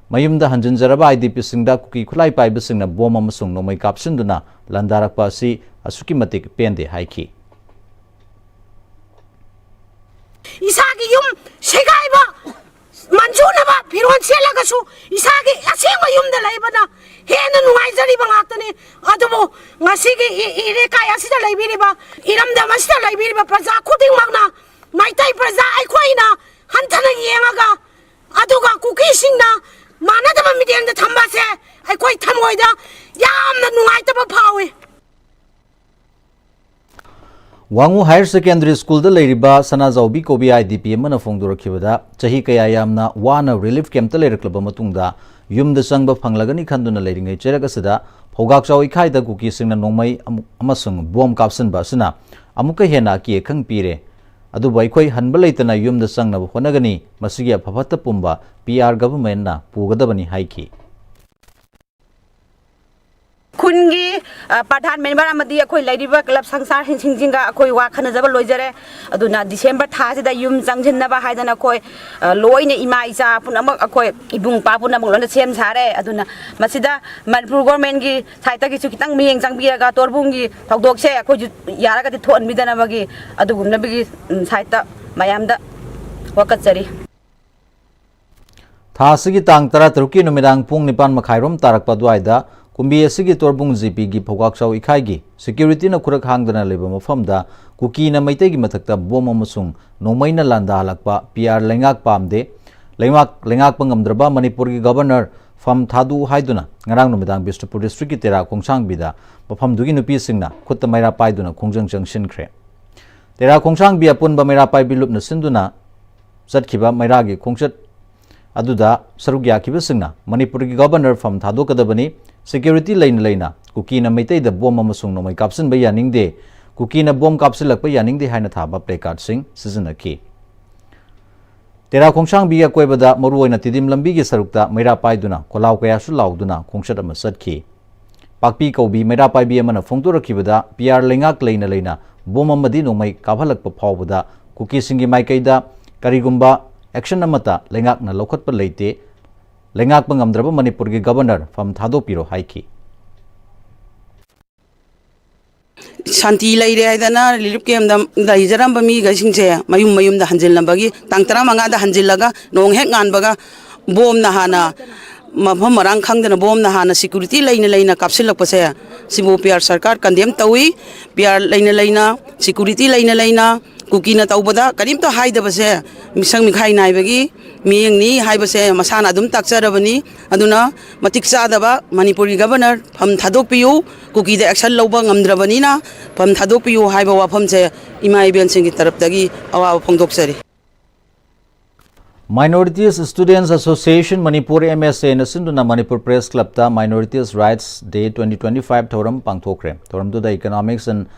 ꯃꯌꯨꯝꯗ ꯍꯟꯖꯤꯟꯖꯔꯕ ꯑꯥꯏ ꯗꯤ ꯄꯤꯁꯤꯡꯗ ꯀꯨꯀꯤ ꯈꯨꯠꯂꯥꯏ ꯄꯥꯏꯕꯁꯤꯡꯅ ꯕꯣꯝ ꯑꯃꯁꯨꯡ ꯅꯣꯡꯃꯩ ꯀꯥꯞꯁꯤꯟꯗꯨꯅ ꯂꯥꯟꯗꯥꯔꯛꯄ ꯑꯁꯤ ꯑꯁꯨꯛꯀꯤ ꯃꯇꯤꯛ ꯄꯦꯟꯗꯦ ꯍꯥꯏꯈꯤ꯫ ꯏꯁꯥꯒꯤ ꯌꯨꯝ ꯁꯦꯒꯥꯏꯕ ꯃꯟꯖꯨꯅꯕ ꯐꯤꯔꯣꯜ ꯁꯦꯠꯂꯒꯁꯨ ꯏꯁꯥꯒꯤ ꯑꯁꯦꯡꯕ ꯌꯨꯝꯗ ꯂꯩꯕꯅ ꯍꯦꯟꯅ ꯅꯨꯡꯉꯥꯏꯖꯔꯤꯕ ꯉꯥꯛꯇꯅꯤ꯫ ꯑꯗꯨꯕꯨ ꯉꯁꯤꯒꯤ ꯏ- ꯏꯔꯩꯀꯥꯏ ꯑꯁꯤꯗ ꯂꯩꯕꯤꯔꯤꯕ, ꯏꯔꯝꯗꯝ ꯑꯁꯤꯗ ꯂꯩꯕꯤꯔꯤꯕ ꯄ꯭ꯔꯖꯥ ꯈꯨꯗꯤꯡꯃꯛꯅ, ꯃꯩꯇꯩ ꯄ꯭ꯔꯖꯥ ꯑꯩꯈꯣꯏꯅ ꯍꯟꯊꯅ ꯌꯦꯡꯉꯒ, ꯑꯗꯨꯒ ꯀꯨꯀꯤꯁꯤꯡꯅ ꯃꯥꯟꯅꯗꯕ ꯃꯤꯠꯌꯦꯡꯗ ꯊꯝꯕꯁꯦ ꯑꯩꯈꯣꯏ ꯊꯃꯣꯏꯗ ꯌꯥꯝꯅ ꯅꯨꯡꯉꯥꯏꯇꯕ ꯐꯥꯎꯏ꯫ ꯋꯥꯉꯨ ꯍꯥꯌꯔ ꯁꯦꯀꯦꯟꯗꯔꯤ ꯁ꯭ꯀꯨꯜꯗ ꯂꯩꯔꯤꯕ ꯁꯅꯥꯖꯥꯎꯕꯤ ꯀꯧꯕꯤ ꯑꯥꯏ ꯗꯤ ꯄꯤ ꯑꯃꯅ ꯐꯣꯡꯗꯣꯔꯛꯈꯤꯕꯗ, ꯆꯍꯤ ꯀꯌꯥ ꯌꯥꯝꯅ ꯋꯥꯅ ꯔꯤꯂꯤꯐ ꯀꯦꯝꯞꯇ ꯂꯩꯔꯛꯂꯕ ꯃꯇꯨꯡꯗ ꯌꯨꯝꯗ ꯆꯪꯕ ꯐꯪꯂꯒꯅꯤ ꯈꯟꯗꯨꯅ ꯂꯩꯔꯤꯉꯩ ꯆꯩꯔꯛ ꯑꯁꯤꯗ ꯐꯧꯒꯥꯛꯆꯥꯎ ꯏꯈꯥꯏꯗ ꯀꯨꯀꯤꯁꯤꯡꯅ ꯅꯣꯡꯃꯩ ꯑꯃ- ꯑꯃꯁꯨꯡ ꯕꯣꯝ ꯀꯥꯞꯁꯤꯟꯕ ꯑꯁꯤꯅ ꯑꯃꯨꯛꯀ ꯍꯦꯟꯅ ꯑꯀꯤ ꯑꯈꯪ ꯄꯤꯔꯦ꯫ ꯑꯗꯨꯕꯨ ꯑꯩꯈꯣꯏ ꯍꯟꯕ ꯂꯩꯇꯅ ꯌꯨꯝꯗ ꯆꯪꯅꯕ ꯍꯣꯠꯅꯒꯅꯤ꯫ ꯃꯁꯤꯒꯤ ꯑꯐ ꯐꯠꯇ ꯄꯨꯝꯕ ꯄꯤ ꯑꯥꯔ ꯒꯚꯔꯟꯃꯦꯟꯠꯅ ꯄꯨꯒꯗꯕꯅꯤ ꯍꯥꯏꯈꯤ꯫ ꯈꯨꯟꯒꯤ ꯄ꯭ꯔꯙꯥꯟ ꯃꯦꯝꯕꯔ ꯑꯃꯗꯤ ꯑꯩꯈꯣꯏ ꯂꯩꯔꯤꯕ ꯀ꯭ꯂꯕ ꯁꯪꯁꯊꯥꯟꯁꯤꯡꯁꯤꯡꯒ ꯑꯩꯈꯣꯏ ꯋꯥ ꯈꯟꯅꯖꯕ ꯂꯣꯏꯖꯔꯦ꯫ ꯑꯗꯨꯅ ꯗꯤꯁꯦꯝꯕꯔ ꯊꯥꯁꯤꯗ ꯌꯨꯝ ꯆꯪꯁꯤꯟꯅꯕ ꯍꯥꯏꯗꯅ ꯑꯩꯈꯣꯏ ꯂꯣꯏꯅ ꯏꯃꯥ ꯏꯆꯥ ꯄꯨꯝꯅꯃꯛ, ꯑꯩꯈꯣꯏ ꯏꯕꯨꯡ ꯏꯄ꯭ꯋꯥ ꯄꯨꯝꯅꯃꯛ ꯂꯣꯏꯅ ꯁꯦꯝ ꯁꯥꯔꯦ꯫ ꯑꯗꯨꯅ ꯃꯁꯤꯗ ꯃꯅꯤꯄꯨꯔ ꯒꯣꯔꯃꯦꯟꯒꯤ ꯁꯥꯏꯠꯇꯒꯤꯁꯨ ꯈꯤꯇꯪ ꯃꯤꯠꯌꯦꯡ ꯆꯪꯕꯤꯔꯒ ꯇꯣꯔꯕꯨꯡꯒꯤ ꯊꯧꯗꯣꯛꯁꯦ ꯑꯩꯈꯣꯏꯁꯨ ꯌꯥꯔꯒꯗꯤ ꯊꯣꯛꯍꯟꯕꯤꯗꯅꯕꯒꯤ ꯑꯗꯨꯒꯨꯝꯅꯕꯒꯤ ꯁꯥꯏꯠꯇ ꯃꯌꯥꯝꯗ ꯋꯥꯀꯠꯆꯔꯤ꯫ ꯊꯥ ꯑꯁꯤꯒꯤ ꯇꯥꯡ ꯇꯔꯥꯇꯔꯨꯛꯀꯤ ꯅꯨꯃꯤꯗꯥꯡ ꯄꯨꯡ ꯅꯤꯄꯥꯟ ꯃꯈꯥꯏꯔꯣꯝ ꯇꯥꯔꯛꯄ ꯑꯗꯨꯋꯥꯏꯗ ꯀꯨꯝꯕꯤ ꯑꯁꯤꯒꯤ ꯇꯣꯔꯕꯨꯡ ꯖꯤꯄꯤꯒꯤ ꯐꯧꯀꯥꯛꯆꯥꯎ ꯏꯈꯥꯏꯒꯤ ꯁꯦꯀ꯭ꯌꯨꯔꯤꯇꯤꯅ ꯈꯨꯔꯛ ꯍꯥꯡꯗꯅ ꯂꯩꯕ ꯃꯐꯝꯗ ꯀꯨꯀꯤꯅ ꯃꯩꯇꯩꯒꯤ ꯃꯊꯛꯇ ꯕꯣꯝ ꯑꯃꯁꯨꯡ ꯅꯣꯡꯃꯩꯅ ꯂꯥꯟꯗꯥꯍꯜꯂꯛꯄ ꯄꯤ ꯑꯥꯔ ꯂꯩꯉꯥꯛ ꯄꯥꯝꯗꯦ, ꯂꯩꯉꯥꯛ ꯂꯩꯉꯥꯛꯄ ꯉꯝꯗ꯭ꯔꯕ ꯃꯅꯤꯄꯨꯔꯒꯤ ꯒꯕꯔꯅꯔ ꯐꯝ ꯊꯥꯗꯣꯛꯎ ꯍꯥꯏꯗꯨꯅ ꯉꯔꯥꯡ ꯅꯨꯃꯤꯗꯥꯡ ꯕꯤꯁꯅꯨꯄꯨꯔ ꯗꯤꯁꯇ꯭ꯔꯤꯛꯀꯤ ꯇꯦꯔꯥ ꯈꯣꯡꯁꯥꯡꯕꯤꯗ ꯃꯐꯝꯗꯨꯒꯤ ꯅꯨꯄꯤꯁꯤꯡꯅ ꯈꯨꯠꯇ ꯃꯩꯔꯥ ꯄꯥꯏꯗꯨꯅ ꯈꯣꯡꯖꯪ ꯆꯪꯁꯤꯟꯈ꯭ꯔꯦ꯫ ꯇꯦꯔꯥ ꯈꯣꯡꯁꯥꯡꯕꯤ ꯑꯄꯨꯟꯕ ꯃꯩꯔꯥ ꯄꯥꯏꯕꯤ ꯂꯨꯞꯅ ꯁꯤꯟꯗꯨꯅ ꯆꯠꯈꯤꯕ ꯃꯩꯔꯥꯒꯤ ꯈꯣꯡꯆꯠ ꯑꯗꯨꯗ ꯁꯔꯨꯛ ꯌꯥꯈꯤꯕꯁꯤꯡꯅ ꯃꯅꯤꯄꯨꯔꯒꯤ ꯒꯕꯔꯅꯔ ꯐꯝ ꯊꯥꯗꯣꯛꯀꯗꯕꯅꯤ, ꯁꯦꯀ꯭ꯌꯨꯔꯤꯇꯤ ꯂꯩꯅ ꯂꯩꯅ ꯀꯨꯀꯤꯅ ꯃꯩꯇꯩꯗ ꯕꯣꯝ ꯑꯃꯁꯨꯡ ꯅꯣꯡꯃꯩ ꯀꯥꯞꯁꯤꯟꯕ ꯌꯥꯅꯤꯡꯗꯦ, ꯀꯨꯀꯤꯅ ꯕꯣꯝ ꯀꯥꯞꯁꯤꯜꯂꯛꯄ ꯌꯥꯅꯤꯡꯗꯦ ꯍꯥꯏꯅ ꯊꯥꯕ ꯄ꯭ꯂꯦꯀꯥꯔꯗꯁꯤꯡ ꯁꯤꯖꯤꯟꯅꯈꯤ꯫ ꯇꯦꯔꯥ ꯈꯣꯡꯁꯥꯡꯕꯤꯒꯤ ꯑꯀꯣꯏꯕꯗ ꯃꯔꯨꯑꯣꯏꯅ ꯇꯤꯗꯤꯝ ꯂꯝꯕꯤꯒꯤ ꯁꯔꯨꯛꯇ ꯃꯩꯔꯥ ꯄꯥꯏꯗꯨꯅ ꯈꯣꯜꯂꯥꯎ ꯀꯌꯥꯁꯨ ꯂꯥꯎꯗꯨꯅ ꯈꯣꯡꯆꯠ ꯑꯃ ꯆꯠꯈꯤ꯫ ꯄꯥꯛꯄꯤ ꯀꯧꯕꯤ ꯃꯩꯔꯥ ꯄꯥꯏꯕꯤ ꯑꯃꯅ ꯐꯣꯡꯗꯣꯔꯛꯈꯤꯕꯗ ꯄꯤ ꯑꯥꯔ ꯂꯩꯉꯥꯛ ꯂꯩꯅ ꯂꯩꯅ ꯕꯣꯝ ꯑꯃꯗꯤ ꯅꯣꯡꯃꯩ ꯀꯥꯞꯍꯜꯂꯛꯄ ꯐꯥꯎꯕꯗ ꯀꯨꯀꯤꯁꯤꯡꯒꯤ ꯃꯥꯏꯀꯩꯗ ꯀꯔꯤꯒꯨꯝꯕ ꯑꯦꯛꯁꯟ ꯑꯃꯠꯇ ꯂꯩꯉꯥꯛꯅ ꯂꯧꯈꯠꯄ ꯂꯩꯇꯦ, ꯂꯩꯉꯥꯛꯄ ꯉꯝꯗ꯭ꯔꯕ ꯃꯅꯤꯄꯨꯔꯒꯤ ꯒꯕꯔꯅꯔ ꯐꯝ ꯊꯥꯗꯣꯛꯄꯤꯔꯣ ꯍꯥꯏꯈꯤ꯫ ꯁꯥꯟꯇꯤ ꯂꯩꯔꯦ ꯍꯥꯏꯗꯅ ꯔꯤꯂꯤꯐ ꯀꯦꯝꯗ ꯂꯩꯖꯔꯝꯕ ꯃꯤꯈꯩꯁꯤꯡꯁꯦ ꯃꯌꯨꯝ ꯃꯌꯨꯝꯗ ꯍꯟꯖꯤꯜꯂꯝꯕꯒꯤ ꯇꯥꯡ ꯇꯔꯥꯃꯉꯥꯗ ꯍꯟꯖꯤꯜꯂꯒ ꯅꯣꯡ ꯍꯦꯛ ꯉꯥꯟꯕꯒ ꯕꯣꯝꯅ ꯍꯥꯟꯅ ꯃꯐꯝ ꯃꯔꯥꯡ ꯈꯪꯗꯅ ꯕꯣꯝꯅ ꯍꯥꯟꯅ ꯁꯦꯀ꯭ꯌꯨꯔꯤꯇꯤ ꯂꯩꯅ ꯂꯩꯅ ꯀꯥꯞꯁꯤꯜꯂꯛꯄꯁꯦ ꯁꯤꯕꯨ ꯄꯤ ꯑꯥꯔ ꯁꯔꯀꯥꯔ ꯀꯟꯗꯦꯝ ꯇꯧꯏ꯫ ꯄꯤ ꯑꯥꯔ ꯂꯩꯅ ꯂꯩꯅ ꯁꯦꯀ꯭ꯌꯨꯔꯤꯇꯤ ꯂꯩꯅ ꯂꯩꯅ ꯀꯨꯀꯤꯅ ꯇꯧꯕꯗ ꯀꯔꯤꯝꯇ ꯍꯥꯏꯗꯕꯁꯦ ꯃꯤꯁꯪ ꯃꯤꯈꯥꯏ ꯅꯥꯏꯕꯒꯤ ꯃꯤꯠꯌꯦꯡꯅꯤ ꯍꯥꯏꯕꯁꯦ ꯃꯁꯥꯅ ꯑꯗꯨꯝ ꯇꯥꯛꯆꯔꯕꯅꯤ꯫ ꯑꯗꯨꯅ ꯃꯇꯤꯛ ꯆꯥꯗꯕ ꯃꯅꯤꯄꯨꯔꯒꯤ ꯒꯕꯔꯅꯔ ꯐꯝ ꯊꯥꯗꯣꯛꯄꯤꯌꯨ, ꯀꯨꯀꯤꯗ ꯑꯦꯛꯁꯟ ꯂꯧꯕ ꯉꯝꯗ꯭ꯔꯕꯅꯤꯅ ꯐꯝ ꯊꯥꯗꯣꯛꯄꯤꯌꯨ ꯍꯥꯏꯕ ꯋꯥꯐꯝꯁꯦ ꯏꯃꯥ ꯏꯕꯦꯟꯁꯤꯡꯒꯤ ꯇꯔꯞꯇꯒꯤ ꯑꯋꯥꯕ ꯐꯣꯡꯗꯣꯛꯆꯔꯤ꯫ Minorities Students Association Manipur, M S A, ꯅ ꯁꯤꯟꯗꯨꯅ ꯃꯅꯤꯄꯨꯔ ꯄ꯭ꯔꯦꯁ ꯀ꯭ꯂꯕꯇ Minorities Rights Day twenty twenty five ꯊꯧꯔꯝ ꯄꯥꯡꯊꯣꯛꯈ꯭ꯔꯦ꯫ ꯊꯧꯔꯝꯗꯨꯗ Economics and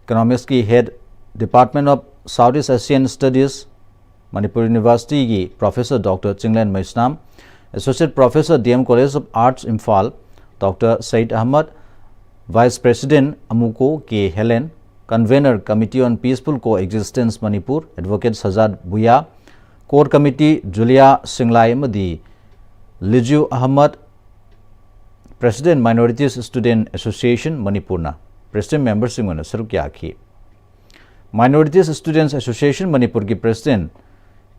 Economics ꯀꯤ Head, Department of South East Asian Studies, Manipur University ꯒꯤ Professor Doctor Chinglen Meisnam, Associate Professor, D M College of Arts, Imphal, Doctor Said Ahmad, Vice President ꯑꯃꯨꯀꯣ K Helen, Convener Committee on Peaceful Coexistence Manipur Advocate Sajad Bhuya, Core Committee Julia Singlai ꯑꯃꯗꯤ Liju Ahmad, President Minorities Student Association ꯃꯅꯤꯄꯨꯔꯅ President memberꯁꯤꯡ ꯑꯣꯏꯅ ꯁꯔꯨꯛ ꯌꯥꯈꯤ꯫ Minorities Students Association ꯃꯅꯤꯄꯨꯔꯒꯤ President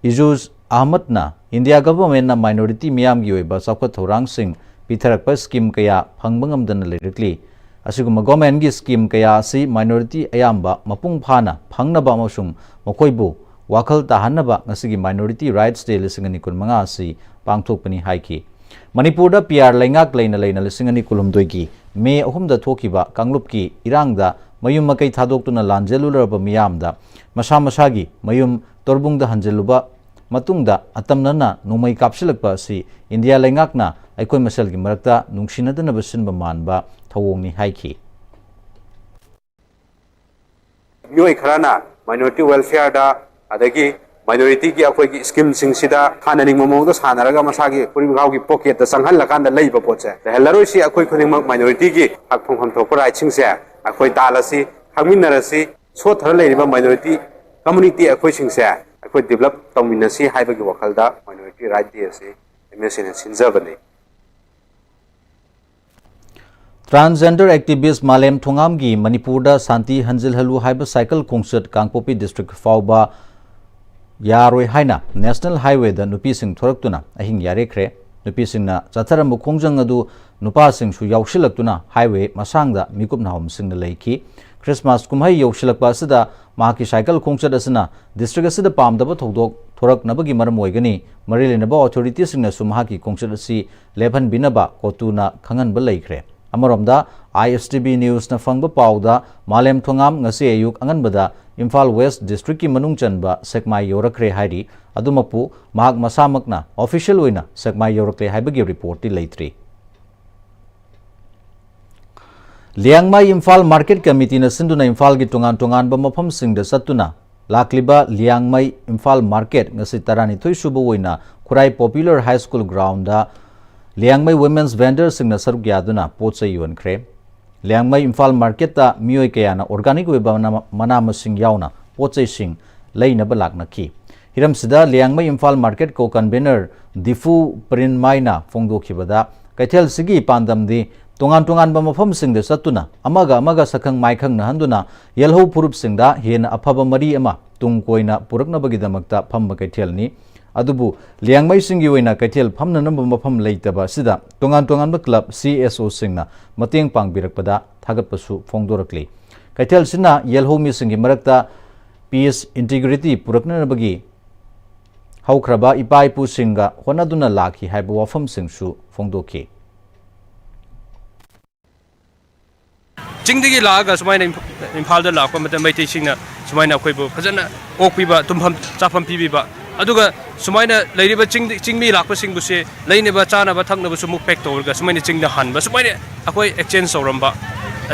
ꯏꯖꯨꯖ ꯑꯍꯃꯗꯅ ꯏꯟꯗꯤꯌꯥ ꯒꯚꯔꯟꯃꯦꯟꯠꯅ minority ꯃꯤꯌꯥꯝꯒꯤ ꯑꯣꯏꯕ ꯆꯥꯎꯈꯠ ꯊꯧꯔꯥꯡꯁꯤꯡ ꯄꯤꯊꯔꯛꯄ scheme ꯀꯌꯥ ꯐꯪꯕ ꯉꯝꯗꯅ ꯂꯩꯔꯛꯂꯤ꯫ ꯑꯁꯤꯒꯨꯝꯕ ꯒꯣꯔꯃꯦꯟꯒꯤ scheme ꯀꯌꯥ ꯑꯁꯤ minority ꯑꯌꯥꯝꯕ ꯃꯄꯨꯡ ꯐꯥꯅ ꯐꯪꯅꯕ ꯑꯃꯁꯨꯡ ꯃꯈꯣꯏꯕꯨ ꯋꯥꯈꯜ ꯇꯥꯍꯟꯅꯕ ꯉꯁꯤꯒꯤ Minority Rights Day ꯂꯤꯁꯤꯡ ꯑꯅꯤ ꯀꯨꯟꯃꯉꯥ ꯑꯁꯤ ꯄꯥꯡꯊꯣꯛꯄꯅꯤ ꯍꯥꯏꯈꯤ꯫ ꯃꯅꯤꯄꯨꯔꯗ ꯄꯤ ꯑꯥꯔ ꯂꯩꯉꯥꯛ ꯂꯩꯅ ꯂꯩꯅ ꯂꯤꯁꯤꯡ ꯑꯅꯤ ꯀꯨꯟꯍꯨꯝꯗꯣꯏꯒꯤ ꯃꯦ ꯑꯍꯨꯝꯗ ꯊꯣꯛꯈꯤꯕ ꯀꯥꯡꯂꯨꯞꯀꯤ ꯏꯔꯥꯡꯗ ꯃꯌꯨꯝ ꯃꯀꯩ ꯊꯥꯗꯣꯛꯇꯨꯅ ꯂꯥꯟꯖꯦꯜꯂꯨꯔꯕ ꯃꯤꯌꯥꯝꯗ ꯃꯁꯥ ꯃꯁꯥꯒꯤ ꯃꯌꯨꯝ ꯇꯣꯔꯕꯨꯡꯗ ꯍꯟꯖꯤꯜꯂꯨꯕ ꯃꯇꯨꯡꯗ ꯑꯇꯝꯅꯅ ꯅꯣꯡꯃꯩ ꯀꯥꯞꯁꯤꯜꯂꯛꯄ ꯑꯁꯤ ꯏꯟꯗꯤꯌꯥ ꯂꯩꯉꯥꯛꯅ ꯑꯩꯈꯣꯏ ꯃꯁꯦꯜꯒꯤ ꯃꯔꯛꯇ ꯅꯨꯡꯁꯤꯅꯗꯅꯕ ꯁꯤꯟꯕ ꯃꯥꯟꯕ ꯊꯧꯑꯣꯡꯅꯤ ꯍꯥꯏꯈꯤ꯫ ꯃꯤꯑꯣꯏ ꯈꯔꯅ minority welfareꯗ ꯑꯗꯒꯤ minorityꯒꯤ ꯑꯩꯈꯣꯏꯒꯤ schemeꯁꯤꯡꯁꯤꯗ ꯁꯥꯟꯅꯅꯤꯡꯕ ꯃꯑꯣꯡꯗ ꯁꯥꯟꯅꯔꯒ ꯃꯁꯥꯒꯤ ꯐꯨꯔꯤꯠ ꯃꯈꯥꯎꯒꯤ pocketꯇ ꯆꯪꯍꯜꯂꯀꯥꯟꯗ ꯂꯩꯕ ꯄꯣꯠꯁꯦ ꯂꯩꯍꯜꯂꯔꯣꯏꯁꯤ꯫ ꯑꯩꯈꯣꯏ ꯈꯨꯗꯤꯡꯃꯛ minorityꯒꯤ ꯍꯛ ꯐꯪꯐꯝ ꯊꯣꯛꯄ rightꯁꯤꯡꯁꯦ ꯑꯩꯈꯣꯏ ꯇꯥꯜꯂꯁꯤ, ꯈꯪꯃꯤꯟꯅꯔꯁꯤ꯫ ꯁꯣꯠꯊꯔ ꯂꯩꯔꯤꯕ minority community ꯑꯩꯈꯣꯏꯁꯤꯡꯁꯦ ꯑꯩꯈꯣꯏ develop ꯇꯧꯃꯤꯟꯅꯁꯤ ꯍꯥꯏꯕꯒꯤ ꯋꯥꯈꯜꯗ Minority Right Day ꯑꯁꯤ MSAꯅ ꯁꯤꯟꯖꯕꯅꯤ꯫ Transgender activist ꯃꯥꯂꯦꯝ ꯊꯣꯉꯥꯝꯒꯤ ꯃꯅꯤꯄꯨꯔꯗ ꯁꯥꯟꯇꯤ ꯍꯟꯖꯤꯜꯍꯜꯂꯨ ꯍꯥꯏꯕ cycle ꯈꯣꯡꯆꯠ ꯀꯥꯡꯄꯣꯛꯄꯤ district ꯐꯥꯎꯕ ꯌꯥꯔꯣꯏ ꯍꯥꯏꯅ national highwayꯗ ꯅꯨꯄꯤꯁꯤꯡ ꯊꯣꯔꯛꯇꯨꯅ ꯑꯍꯤꯡ ꯌꯥꯔꯦꯛꯈ꯭ꯔꯦ꯫ ꯅꯨꯄꯤꯁꯤꯡꯅ ꯆꯠꯊꯔꯝꯕ ꯈꯣꯡꯖꯪ ꯑꯗꯨ ꯅꯨꯄꯥꯁꯤꯡꯁꯨ ꯌꯥꯎꯁꯤꯜꯂꯛꯇꯨꯅ highway ꯃꯁꯥꯡꯗ ꯃꯤꯀꯨꯞ ꯅꯥꯍꯣꯝꯁꯤꯡꯅ ꯂꯩꯈꯤ꯫ Christmas ꯀꯨꯝꯍꯩ ꯌꯧꯁꯤꯜꯂꯛꯄ ꯑꯁꯤꯗ ꯃꯍꯥꯛꯀꯤ cycle ꯈꯣꯡꯆꯠ ꯑꯁꯤꯅ district ꯑꯁꯤꯗ ꯄꯥꯝꯗꯕ ꯊꯧꯗꯣꯛ ꯊꯣꯔꯛꯅꯕꯒꯤ ꯃꯔꯝ ꯑꯣꯏꯒꯅꯤ꯫ ꯃꯔꯤ ꯂꯩꯅꯕ authorityꯁꯤꯡꯅꯁꯨ ꯃꯍꯥꯛꯀꯤ ꯈꯣꯡꯆꯠ ꯑꯁꯤ ꯂꯦꯞꯍꯟꯕꯤꯅꯕ ꯀꯣꯇꯨꯅ ꯈꯪꯍꯟꯕ ꯂꯩꯈ꯭ꯔꯦ꯫ ꯑꯃꯔꯣꯝꯗ, ISTV newsꯅ ꯐꯪꯕ ꯄꯥꯎꯗ ꯃꯥꯂꯦꯝ ꯊꯣꯉꯥꯝ ꯉꯁꯤ ꯑꯌꯨꯛ ꯑꯉꯟꯕꯗ ꯏꯝꯐꯥꯜ West districtꯀꯤ ꯃꯅꯨꯡ ꯆꯟꯕ ꯁꯦꯛꯃꯥꯏ ꯌꯧꯔꯛꯈ꯭ꯔꯦ ꯍꯥꯏꯔꯤ꯫ ꯑꯗꯨꯃꯛꯄꯨ ꯃꯍꯥꯛ ꯃꯁꯥꯃꯛꯅ official ꯑꯣꯏꯅ ꯁꯦꯛꯃꯥꯏ ꯌꯧꯔꯛꯂꯦ ꯍꯥꯏꯕꯒꯤ reportꯇꯤ ꯂꯩꯇ꯭ꯔꯤ꯫ ꯂꯤꯌꯥꯡꯃꯩ ꯏꯝꯐꯥꯜ market committeeꯅ ꯁꯤꯟꯗꯨꯅ ꯏꯝꯐꯥꯜꯒꯤ ꯇꯣꯉꯥꯟ ꯇꯣꯉꯥꯟꯕ ꯃꯐꯝꯁꯤꯡꯗ ꯆꯠꯇꯨꯅ ꯂꯥꯛꯂꯤꯕ ꯂꯤꯌꯥꯡꯃꯩ ꯏꯝꯐꯥꯜ market ꯉꯁꯤ ꯇꯔꯥꯅꯤꯊꯣꯏ ꯁꯨꯕ ꯑꯣꯏꯅ ꯈꯨꯔꯥꯏ Popular High School groundꯗ Liangmai women's vendorꯁꯤꯡꯅ ꯁꯔꯨꯛ ꯌꯥꯗꯨꯅ ꯄꯣꯠ ꯆꯩ ꯌꯣꯟꯈ꯭ꯔꯦ꯫ ꯂꯤꯌꯥꯡꯃꯩ ꯏꯝꯐꯥꯜ ꯃꯥꯔꯀꯦꯠꯇ ꯃꯤꯑꯣꯏ ꯀꯌꯥꯅ ꯑꯣꯔꯒꯥꯅꯤꯛ ꯑꯣꯏꯕ ꯃꯅꯥ, ꯃꯅꯥ ꯃꯁꯤꯡ ꯌꯥꯎꯅ ꯄꯣꯠ ꯆꯩꯁꯤꯡ ꯂꯩꯅꯕ ꯂꯥꯛꯅꯈꯤ꯫ ꯍꯤꯔꯝꯁꯤꯗ ꯂꯤꯌꯥꯡꯃꯩ ꯏꯝꯐꯥꯜ ꯃꯥꯔꯀꯦꯠ ꯀꯣ ꯀꯟꯚꯦꯅꯔ ꯗꯤꯐꯨ ꯄ꯭ꯔꯤꯟꯃꯥꯏꯅ ꯐꯣꯡꯗꯣꯛꯈꯤꯕꯗ, ꯀꯩꯊꯦꯜꯁꯤꯒꯤ ꯄꯥꯟꯗꯝꯗꯤ ꯇꯣꯉꯥꯟ ꯇꯣꯉꯥꯟꯕ ꯃꯐꯝꯁꯤꯡꯗ ꯆꯠꯇꯨꯅ ꯑꯃꯒ ꯑꯃꯒ ꯁꯛꯈꯪ ꯃꯥꯏꯈꯪꯅꯍꯟꯗꯨꯅ ꯌꯦꯜꯍꯧ ꯐꯨꯔꯨꯞꯁꯤꯡꯗ ꯍꯦꯟꯅ ꯑꯐꯕ ꯃꯔꯤ ꯑꯃ ꯇꯨꯡ ꯀꯣꯏꯅ ꯄꯨꯔꯛꯅꯕꯒꯤꯗꯃꯛꯇ ꯐꯝꯕ ꯀꯩꯊꯦꯜꯅꯤ꯫ ꯑꯗꯨꯕꯨ ꯂꯤꯌꯥꯡꯃꯩꯁꯤꯡꯒꯤ ꯑꯣꯏꯅ ꯀꯩꯊꯦꯜ ꯐꯝꯅꯅꯕ ꯃꯐꯝ ꯂꯩꯇꯕ ꯑꯁꯤꯗ ꯇꯣꯉꯥꯟ ꯇꯣꯉꯥꯟꯕ ꯀ꯭ꯂꯕ, ꯁꯤ ꯑꯦꯁ ꯑꯣꯁꯤꯡꯅ ꯃꯇꯦꯡ ꯄꯥꯡꯕꯤꯔꯛꯄꯗ ꯊꯥꯒꯠꯄꯁꯨ ꯐꯣꯡꯗꯣꯔꯛꯂꯤ꯫ ꯀꯩꯊꯦꯜꯁꯤꯅ ꯌꯦꯜꯍꯧ ꯃꯤꯁꯤꯡꯒꯤ ꯃꯔꯛꯇ peace, integrity ꯄꯨꯔꯛꯅꯅꯕꯒꯤ ꯍꯧꯈ꯭ꯔꯕ ꯏꯄꯥ ꯏꯄꯨꯁꯤꯡꯒ ꯍꯣꯠꯅꯗꯨꯅ ꯂꯥꯛꯈꯤ ꯍꯥꯏꯕ ꯋꯥꯐꯝꯁꯤꯡꯁꯨ ꯐꯣꯡꯗꯣꯛꯈꯤ꯫ ꯆꯤꯡꯗꯒꯤ ꯂꯥꯛꯑꯒ ꯁꯨꯃꯥꯏꯅ ꯏꯝꯐ-, ꯏꯝꯐꯥꯜꯗ ꯂꯥꯛꯄ ꯃꯇꯝꯗ ꯃꯩꯇꯩꯁꯤꯡꯅ ꯁꯨꯃꯥꯏꯅ ꯑꯩꯈꯣꯏꯕꯨ ꯐꯖꯅ ꯑꯣꯛꯄꯤꯕ, ꯇꯨꯝꯐꯝ ꯆꯥꯐꯝ ꯄꯤꯕꯤꯕ, ꯑꯗꯨꯒ ꯁꯨꯃꯥꯏꯅ ꯂꯩꯔꯤꯕ ꯆꯤꯡꯗ, ꯆꯤꯡꯃꯤ ꯂꯥꯛꯄꯁꯤꯡꯕꯨꯁꯦ ꯂꯩꯅꯕ ꯆꯥꯅꯕ ꯊꯛꯅꯕꯁꯨ ꯑꯃꯨꯛ ꯄꯦꯛ ꯇꯧꯔꯒ ꯁꯨꯃꯥꯏꯅ ꯆꯤꯡꯗ ꯍꯟꯕ, ꯁꯨꯃꯥꯏꯅ ꯑꯩꯈꯣꯏ ꯑꯦꯛꯆꯦꯟꯖ ꯇꯧꯔꯝꯕ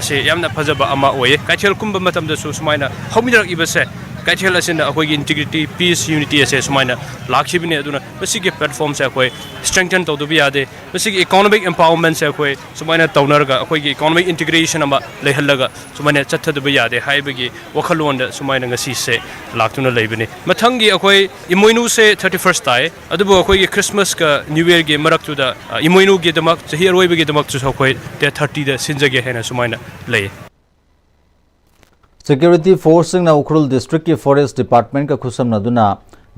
ꯑꯁꯤ ꯌꯥꯝꯅ ꯐꯖꯕ ꯑꯃ ꯑꯣꯏꯌꯦ꯫ ꯀꯩꯊꯦꯜ ꯀꯨꯝꯕ ꯃꯇꯝꯗꯁꯨ ꯁꯨꯃꯥꯏꯅ ꯍꯧꯃꯤꯟꯅꯔꯛꯏꯕꯁꯦ, ꯀꯩꯊꯦꯜ ꯑꯁꯤꯅ ꯑꯩꯈꯣꯏꯒꯤ ꯏꯟꯇꯤꯒ꯭ꯔꯤꯇꯤ, ꯄꯤꯁ, ꯌꯨꯅꯤꯇꯤ ꯑꯁꯦ ꯁꯨꯃꯥꯏꯅ ꯂꯥꯛꯈꯤꯕꯅꯦ꯫ ꯑꯗꯨꯅ ꯃꯁꯤꯒꯤ ꯄ꯭ꯂꯦꯠꯐꯣꯝꯁꯦ ꯑꯩꯈꯣꯏ ꯁ꯭ꯇ꯭ꯔꯦꯡꯊꯟ ꯇꯧꯗꯕ ꯌꯥꯗꯦ꯫ ꯃꯁꯤꯒꯤ ꯏꯀꯣꯅꯣꯃꯤꯛ ꯑꯦꯝꯄꯥꯋꯔꯃꯦꯟꯁꯦ ꯑꯩꯈꯣꯏ ꯁꯨꯃꯥꯏꯅ ꯇꯧꯅꯔꯒ ꯑꯩꯈꯣꯏꯒꯤ ꯏꯀꯣꯅꯣꯃꯤꯛ ꯏꯟꯇꯤꯒ꯭ꯔꯦꯁꯟ ꯑꯃ ꯂꯩꯍꯜꯂꯒ ꯁꯨꯃꯥꯏꯅ ꯆꯠꯊꯗꯕ ꯌꯥꯗꯦ ꯍꯥꯏꯕꯒꯤ ꯋꯥꯈꯜꯂꯣꯟꯗ ꯁꯨꯃꯥꯏꯅ ꯉꯁꯤꯁꯦ ꯂꯥꯛꯇꯨꯅ ꯂꯩꯕꯅꯤ꯫ ꯃꯊꯪꯒꯤ ꯑꯩꯈꯣꯏ ꯏꯃꯣꯏꯅꯨꯁꯦ ꯊꯥꯔꯇꯤ ꯐꯥꯔꯁ ꯇꯥꯏ, ꯑꯗꯨꯕꯨ ꯑꯩꯈꯣꯏꯒꯤ ꯈ꯭ꯔꯤꯁꯃꯥꯁꯀ ꯅ꯭ꯌꯨ ꯌꯔꯒꯤ ꯃꯔꯛꯇꯨꯗ, ꯑ, ꯏꯃꯣꯏꯅꯨꯒꯤꯗꯃꯛ, ꯆꯍꯤ ꯑꯔꯣꯏꯕꯒꯤꯗꯃꯛꯇꯁꯨ ꯑꯩꯈꯣꯏ ꯗꯦꯠ ꯊꯥꯔꯇꯤꯗ ꯁꯤꯟꯖꯒꯦ ꯍꯥꯏꯅ ꯁꯨꯃꯥꯏꯅ ꯂꯩ꯫ ꯁꯦꯀ꯭ꯌꯨꯔꯤꯇꯤ ꯐꯣꯔꯁꯁꯤꯡꯅ ꯎꯈ꯭ꯔꯨꯜ ꯗꯤꯁꯇ꯭ꯔꯤꯛꯀꯤ ꯐꯣꯔꯦꯁ ꯗꯤꯄꯥꯔꯠꯃꯦꯟꯠꯀ ꯈꯨꯠꯁꯝꯅꯗꯨꯅ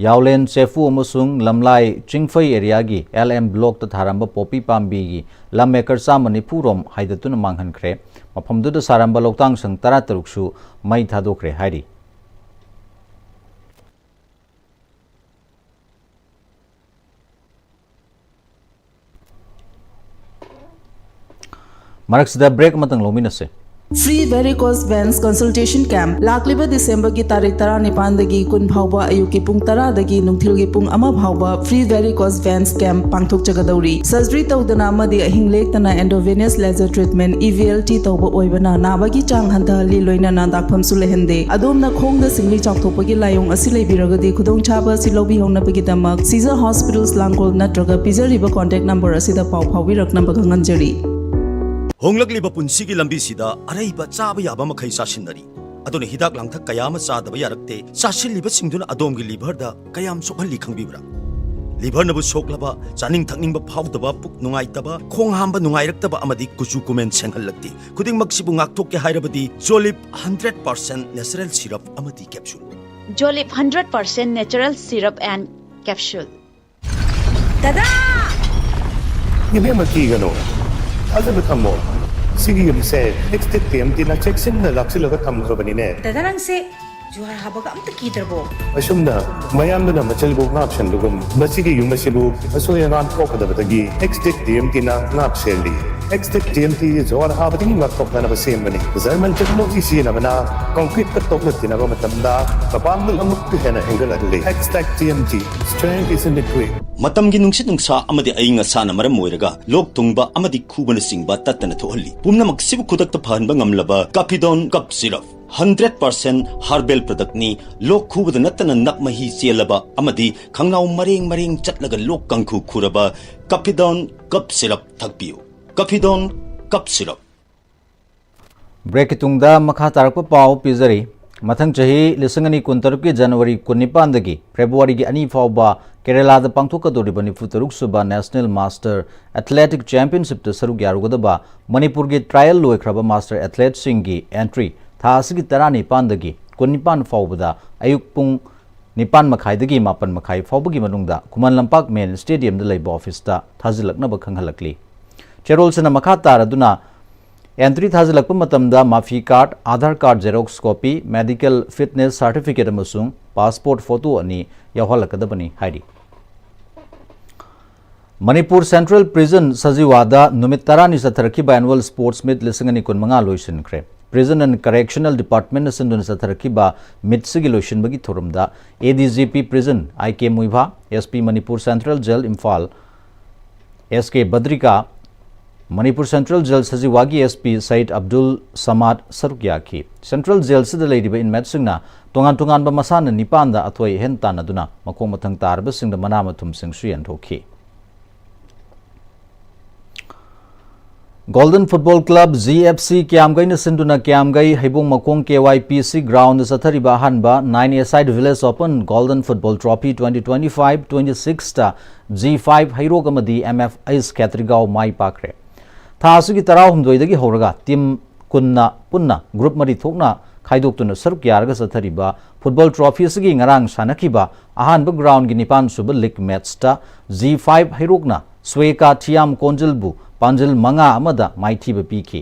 ꯌꯥꯎꯂꯦꯟ, ꯆꯦꯐꯨ ꯑꯃꯁꯨꯡ ꯂꯝꯂꯥꯏ ꯆꯤꯡꯐꯩ ꯑꯦꯔꯤꯌꯥꯒꯤ ꯑꯦꯜ ꯑꯦꯝ ꯕ꯭ꯂꯣꯛꯇ ꯊꯥꯔꯝꯕ ꯄꯣꯄꯤ ꯄꯥꯝꯕꯤꯒꯤ ꯂꯝ ꯑꯦꯀꯔ ꯆꯥꯝꯃ ꯅꯤꯐꯨ ꯔꯣꯝ ꯍꯥꯏꯗꯠꯇꯨꯅ ꯃꯥꯡꯍꯟꯈ꯭ꯔꯦ꯫ ꯃꯐꯝꯗꯨꯗ ꯁꯥꯔꯝꯕ ꯂꯧꯇꯥꯡ ꯁꯪ ꯇꯔꯥꯇꯔꯨꯛꯁꯨ ꯃꯩ ꯊꯥꯗꯣꯛꯈ꯭ꯔꯦ ꯍꯥꯏꯔꯤ꯫ ꯃꯔꯛꯁꯤꯗ ꯕ꯭ꯔꯦꯛ ꯑꯃꯇꯪ ꯂꯧꯃꯤꯟꯅꯁꯦ꯫ Free Varicose Veins Consultation Camp ꯂꯥꯛꯂꯤꯕ ꯗꯤꯁꯦꯝꯕꯔꯒꯤ ꯇꯥꯔꯤꯛ ꯇꯔꯥꯅꯤꯄꯥꯟꯗꯒꯤ ꯀꯨꯟ ꯐꯥꯎꯕ ꯑꯌꯨꯛꯀꯤ ꯄꯨꯡ ꯇꯔꯥꯗꯒꯤ ꯅꯨꯡꯊꯤꯜꯒꯤ ꯄꯨꯡ ꯑꯃ ꯐꯥꯎꯕ Free Varicose Veins Camp ꯄꯥꯡꯊꯣꯛꯆꯒꯗꯧꯔꯤ꯫ ꯁꯔꯖꯔꯤ ꯇꯧꯗꯅ ꯑꯃꯗꯤ ꯑꯍꯤꯡ ꯂꯦꯛꯇꯅ endovenous laser treatment, E V L T, ꯇꯧꯕ ꯑꯣꯏꯕꯅ ꯅꯥꯕꯒꯤ ꯆꯥꯡ ꯍꯟꯊꯍꯜꯂꯤ, ꯂꯣꯏꯅꯅ ꯗꯥꯛꯐꯝꯁꯨ ꯂꯩꯍꯟꯗꯦ꯫ ꯑꯗꯣꯝꯅ ꯈꯣꯡꯗ ꯁꯤꯡꯂꯤ ꯆꯥꯎꯊꯣꯛꯄꯒꯤ ꯂꯥꯏꯑꯣꯡ ꯑꯁꯤ ꯂꯩꯕꯤꯔꯒꯗꯤ ꯈꯨꯗꯣꯡꯆꯥꯕ ꯑꯁꯤ ꯂꯧꯕꯤꯍꯧꯅꯕꯒꯤꯗꯃꯛ ꯁꯤꯖ ꯍꯣꯁꯄꯤꯇꯥꯜꯁ ꯂꯥꯡꯒꯣꯜ ꯅꯠꯇ꯭ꯔꯒ ꯄꯤꯖꯔꯤꯕ ꯀꯣꯟꯇꯦꯛ ꯅꯝꯕꯔ ꯑꯁꯤꯗ ꯄꯥꯎ ꯐꯥꯎꯕꯤꯔꯛꯅꯕ ꯈꯪꯍꯟꯖꯔꯤ꯫ ꯍꯣꯡꯂꯛꯂꯤꯕ ꯄꯨꯟꯁꯤꯒꯤ ꯂꯝꯕꯤꯁꯤꯗ ꯑꯔꯩꯕ ꯆꯥꯕ ꯌꯥꯕ ꯃꯈꯩ ꯆꯥꯁꯤꯟꯅꯔꯤ꯫ ꯑꯗꯨꯅ ꯍꯤꯗꯥꯛ ꯂꯥꯡꯊꯛ ꯀꯌꯥ ꯑꯃ ꯆꯥꯗꯕ ꯌꯥꯔꯛꯇꯦ꯫ ꯆꯥꯁꯤꯜꯂꯤꯕꯁꯤꯡꯗꯨꯅ ꯑꯗꯣꯝꯒꯤ liverꯗ ꯀꯌꯥꯝ ꯁꯣꯛꯍꯜꯂꯤ ꯈꯪꯕꯤꯕ꯭ꯔꯥ? Liverꯅꯕꯨ ꯁꯣꯛꯂꯕ, ꯆꯥꯅꯤꯡ ꯊꯛꯅꯤꯡꯕ ꯐꯥꯎꯗꯕ, ꯄꯨꯛ ꯅꯨꯡꯉꯥꯏꯇꯕ, ꯈꯣꯡ ꯍꯥꯝꯕ ꯅꯨꯡꯉꯥꯏꯔꯛꯇꯕ ꯑꯃꯗꯤ ꯀꯨꯆꯨ ꯀꯨꯃꯦꯟ ꯁꯦꯡꯍꯜꯂꯛꯇꯦ꯫ ꯈꯨꯗꯤꯡꯃꯛꯁꯤꯕꯨ ꯉꯥꯛꯊꯣꯛꯀꯦ ꯍꯥꯏꯔꯕꯗꯤ Jolib hundred percent natural syrup ꯑꯃꯗꯤ capsule꯫ Jolib hundred percent natural syrup and capsule꯫ ꯗꯗꯥ! ꯏꯕꯦꯝꯃ, ꯀꯤꯒꯅꯨ꯫ ꯊꯥꯖꯕ ꯊꯝꯃꯣ꯫ ꯁꯤꯒꯤ ꯌꯨꯝꯁꯦ Extech TMTꯅ ꯆꯦꯛꯁꯤꯟꯅ ꯂꯥꯛꯁꯤꯜꯂꯒ ꯊꯝꯈ꯭ꯔꯕꯅꯤꯅꯦ꯫ ꯗꯗꯥ, ꯅꯪꯁꯦ ꯖꯨꯍꯥꯔ ꯍꯥꯕꯒ ꯑꯝꯇ ꯀꯤꯗ꯭ꯔꯕꯣ? ꯑꯁꯨꯝꯅ ꯃꯌꯥꯝꯗꯨꯅ ꯃꯆꯜꯕꯨ ꯉꯥꯛ ꯁꯦꯟꯕꯒꯨꯝ, ꯃꯁꯤꯒꯤ ꯌꯨꯝ ꯑꯁꯤꯕꯨ ꯑꯁꯣꯏ ꯑꯉꯥꯝ ꯊꯣꯛꯀꯗꯕꯗꯒꯤ Extech TMTꯅ ꯉꯥꯛ ꯁꯦꯜꯂꯤ꯫ Extech TMT ꯖꯨꯍꯥꯔ ꯍꯥꯕꯗꯒꯤ ꯉꯥꯛꯊꯣꯛꯅꯅꯕ ꯁꯦꯝꯕꯅꯤ꯫ German technology ꯁꯤꯖꯤꯟꯅꯕꯅ concreteꯀ ꯇꯣꯛꯅ ꯇꯤꯟꯅꯕ ꯃꯇꯝꯗ ꯃꯄꯥꯡꯒꯜ ꯑꯃꯨꯛꯀ ꯍꯦꯟꯅ ꯍꯦꯟꯒꯠꯍꯜꯂꯤ꯫ Extech TMT, strength is in the grip꯫ ꯃꯇꯝꯒꯤ ꯅꯨꯡꯁꯤꯠ ꯅꯨꯡꯁꯥ ꯑꯃꯗꯤ ꯑꯏꯪ ꯑꯁꯥꯅ ꯃꯔꯝ ꯑꯣꯏꯔꯒ ꯂꯣꯛ ꯊꯨꯡꯕ ꯑꯃꯗꯤ ꯈꯨꯕꯅꯆꯤꯡꯕ ꯇꯠꯇꯅ ꯊꯣꯛꯍꯜꯂꯤ꯫ ꯄꯨꯝꯅꯃꯛꯁꯤꯕꯨ ꯈꯨꯗꯛꯇ ꯐꯍꯟꯕ ꯉꯝꯂꯕ Capidon Cough Syrup꯫ Hundred percent herbal productꯅꯤ꯫ ꯂꯣꯛ ꯈꯨꯕꯗ ꯅꯠꯇꯅ ꯅꯞ ꯃꯍꯤ ꯆꯦꯜꯂꯕ ꯑꯃꯗꯤ ꯈꯪꯅꯥꯎ ꯃꯔꯦꯡ ꯃꯔꯦꯡ ꯆꯠꯂꯒ ꯂꯣꯛ ꯀꯥꯡꯈꯨ ꯈꯨꯔꯕ Capidon Cough Syrup ꯊꯛꯄꯤꯌꯨ꯫ Capidon Cough Syrup꯫ Breakꯀꯤ ꯇꯨꯡꯗ ꯃꯈꯥ ꯇꯥꯔꯛꯄ ꯄꯥꯎ ꯄꯤꯖꯔꯤ꯫ ꯃꯊꯪ ꯆꯍꯤ ꯂꯤꯁꯤꯡ ꯑꯅꯤ ꯀꯨꯟꯇꯔꯨꯛꯀꯤ January ꯀꯨꯟꯅꯤꯄꯥꯟꯗꯒꯤ Februaryꯒꯤ ꯑꯅꯤ ꯐꯥꯎꯕ ꯀꯦꯔꯦꯂꯥꯗ ꯄꯥꯡꯊꯣꯛꯀꯗꯧꯔꯤꯕ ꯅꯤꯐꯨ ꯇꯔꯨꯛ ꯁꯨꯕ National Master Athletic Championshipꯇ ꯁꯔꯨꯛ ꯌꯥꯔꯨꯒꯗꯕ ꯃꯅꯤꯄꯨꯔꯒꯤ trial ꯂꯣꯏꯈ꯭ꯔꯕ master athleteꯁꯤꯡꯒꯤ entry ꯊꯥ ꯑꯁꯤꯒꯤ ꯇꯔꯥꯅꯤꯄꯥꯟꯗꯒꯤ ꯀꯨꯟꯅꯤꯄꯥꯟ ꯐꯥꯎꯕꯗ ꯑꯌꯨꯛ ꯄꯨꯡ ꯅꯤꯄꯥꯟ ꯃꯈꯥꯏꯗꯒꯤ ꯃꯥꯄꯟ ꯃꯈꯥꯏ ꯐꯥꯎꯕꯒꯤ ꯃꯅꯨꯡꯗ ꯈꯨꯃꯟ ꯂꯝꯄꯥꯛ main stadiumꯗ ꯂꯩꯕ officeꯇ ꯊꯥꯖꯤꯜꯂꯛꯅꯕ ꯈꯪꯍꯜꯂꯛꯂꯤ꯫ ꯆꯦꯔꯣꯜꯁꯤꯅ ꯃꯈꯥ ꯇꯥꯔꯗꯨꯅ entry ꯊꯥꯖꯤꯜꯂꯛꯄ ꯃꯇꯝꯗ ꯃꯥꯐꯤ card, Aadhaar card xerox copy, medical fitness certificate ꯑꯃꯁꯨꯡ passport photo ꯑꯅꯤ ꯌꯥꯎꯍꯜꯂꯛꯀꯗꯕꯅꯤ ꯍꯥꯏꯔꯤ꯫ ꯃꯅꯤꯄꯨꯔ Central Prison ꯁꯖꯤꯋꯥꯗ ꯅꯨꯃꯤꯠ ꯇꯔꯥꯅꯤ ꯆꯠꯊꯔꯛꯈꯤꯕ annual sports meet ꯂꯤꯁꯤꯡ ꯑꯅꯤ ꯀꯨꯟꯃꯉꯥ ꯂꯣꯏꯁꯤꯟꯈ꯭ꯔꯦ꯫ Prison and Correctional Departmentꯅ ꯁꯤꯟꯗꯨꯅ ꯆꯠꯊꯔꯛꯈꯤꯕ meetꯁꯤꯒꯤ ꯂꯣꯏꯁꯤꯟꯕꯒꯤ ꯊꯧꯔꯝꯗ ADGP Prison I K Muivah, SP Manipur Central Jail Imphal, S K ꯕꯗ꯭ꯔꯤꯀꯥ, Manipur Central Jail ꯁꯖꯤꯋꯥꯒꯤ SP Sayed Abdul ꯁꯃꯥꯗ ꯁꯔꯨꯛ ꯌꯥꯈꯤ꯫ Central Jailꯁꯤꯗ ꯂꯩꯔꯤꯕ inmateꯁꯤꯡꯅ ꯇꯣꯉꯥꯟ ꯇꯣꯉꯥꯟꯕ ꯃꯁꯥꯟꯅ ꯅꯤꯄꯥꯟꯗ ꯑꯊꯣꯏ ꯑꯍꯦꯟ ꯇꯥꯟꯅꯗꯨꯅ ꯃꯈꯣꯡ ꯃꯊꯪ ꯇꯥꯔꯕꯁꯤꯡꯗ ꯃꯅꯥ ꯃꯊꯨꯝꯁꯤꯡꯁꯨ ꯌꯦꯟꯊꯣꯛꯈꯤ꯫ Golden Football Club, G F C, ꯀ꯭ꯌꯥꯝꯒꯩꯅ ꯁꯤꯟꯗꯨꯅ ꯀ꯭ꯌꯥꯝꯒꯩ ꯍꯩꯕꯣꯡ ꯃꯈꯣꯡ K Y P C ground ꯗ ꯆꯠꯊꯔꯤꯕ ꯑꯍꯥꯟꯕ nine-a-side Village Open Golden Football Trophy twenty twenty-five twenty-six ꯇ G five ꯍꯩꯔꯣꯛ ꯑꯃꯗꯤ M F H ꯈꯦꯇ꯭ꯔꯤꯒꯥꯎ ꯃꯥꯏ ꯄꯥꯛꯈ꯭ꯔꯦ꯫ ꯊꯥ ꯑꯁꯤꯒꯤ ꯇꯔꯥꯍꯨꯝꯗꯣꯏꯗꯒꯤ ꯍꯧꯔꯒ team ꯀꯨꯟꯅ ꯄꯨꯟꯅ group ꯃꯔꯤ ꯊꯣꯛꯅ ꯈꯥꯏꯗꯣꯛꯇꯨꯅ ꯁꯔꯨꯛ ꯌꯥꯔꯒ ꯆꯠꯊꯔꯤꯕ football trophy ꯑꯁꯤꯒꯤ ꯉꯔꯥꯡ ꯁꯥꯟꯅꯈꯤꯕ ꯑꯍꯥꯟꯕ ground ꯒꯤ ꯅꯤꯄꯥꯟ ꯁꯨꯕ league match ꯇ G five ꯍꯩꯔꯣꯛꯅ ꯁ꯭ꯋꯦꯀꯥ ꯊꯤꯌꯥꯝ ꯀꯣꯟꯖꯤꯜꯕꯨ ꯄꯥꯟꯖꯤꯜ ꯃꯉꯥ ꯑꯃꯗ ꯃꯥꯏꯊꯤꯕ ꯄꯤꯈꯤ꯫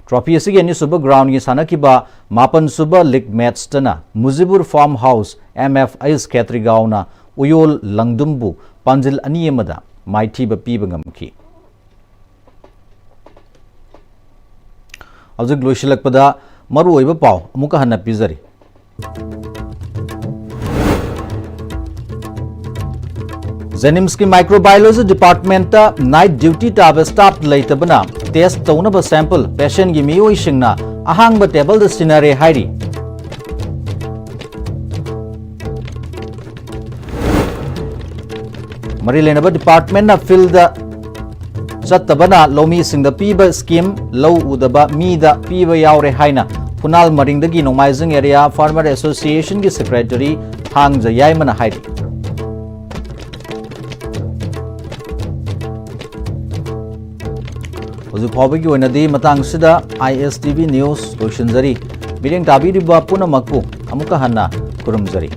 Trophy ꯑꯁꯤꯒꯤ ꯑꯅꯤꯁꯨꯕ ground ꯒꯤ ꯁꯥꯟꯅꯈꯤꯕ ꯃꯥꯄꯟ ꯁꯨꯕ league match ꯇꯅ ꯃꯨꯖꯤꯕꯨꯔ Farm House M F H ꯈꯦꯇ꯭ꯔꯤꯒꯥꯎꯅ ꯎꯌꯣꯜ ꯂꯪꯗꯨꯝꯕꯨ ꯄꯥꯟꯖꯤꯜ ꯑꯅꯤ ꯑꯃꯗ ꯃꯥꯏꯊꯤꯕ ꯄꯤꯕ ꯉꯝꯈꯤ꯫ ꯍꯧꯖꯤꯛ ꯂꯣꯏꯁꯤꯜꯂꯛꯄꯗ ꯃꯔꯨꯑꯣꯏꯕ ꯄꯥꯎ ꯑꯃꯨꯛꯀ ꯍꯟꯅ ꯄꯤꯖꯔꯤ꯫ JNIMS ꯀꯤ Microbiology Department ꯇ night duty ꯇꯥꯕ staff ꯂꯩꯇꯕꯅ test ꯇꯧꯅꯕ sample patient ꯀꯤ ꯃꯤꯑꯣꯏꯁꯤꯡꯅ ꯑꯍꯥꯡꯕ table ꯗ ꯁꯤꯟꯅꯔꯦ ꯍꯥꯏꯔꯤ꯫ ꯃꯔꯤ ꯂꯩꯅꯕ department ꯅ field ꯗ ꯆꯠꯇꯕꯅ ꯂꯧꯃꯤꯁꯤꯡꯗ ꯄꯤꯕ scheme ꯂꯧ ꯎꯗꯕ ꯃꯤꯗ ꯄꯤꯕ ꯌꯥꯎꯔꯦ ꯍꯥꯏꯅ ꯐꯨꯅꯥꯜ ꯃꯔꯤꯡꯗꯒꯤ ꯅꯣꯡꯃꯥꯏꯖꯤꯡ area farmer association ꯒꯤ secretary ꯊꯥꯡꯖ ꯌꯥꯏꯃꯅ ꯍꯥꯏꯔꯤ꯫ ꯍꯧꯖꯤꯛ ꯐꯥꯎꯕꯒꯤ ꯑꯣꯏꯅꯗꯤ ꯃꯇꯥꯡꯁꯤꯗ I S T V news ꯂꯣꯏꯁꯤꯟꯖꯔꯤ꯫ ꯃꯤꯠꯌꯦꯡ ꯇꯥꯕꯤꯔꯤꯕ ꯄꯨꯝꯅꯃꯛꯄꯨ ꯑꯃꯨꯛꯀ ꯍꯟꯅ ꯈꯨꯔꯨꯝꯖꯔꯤ꯫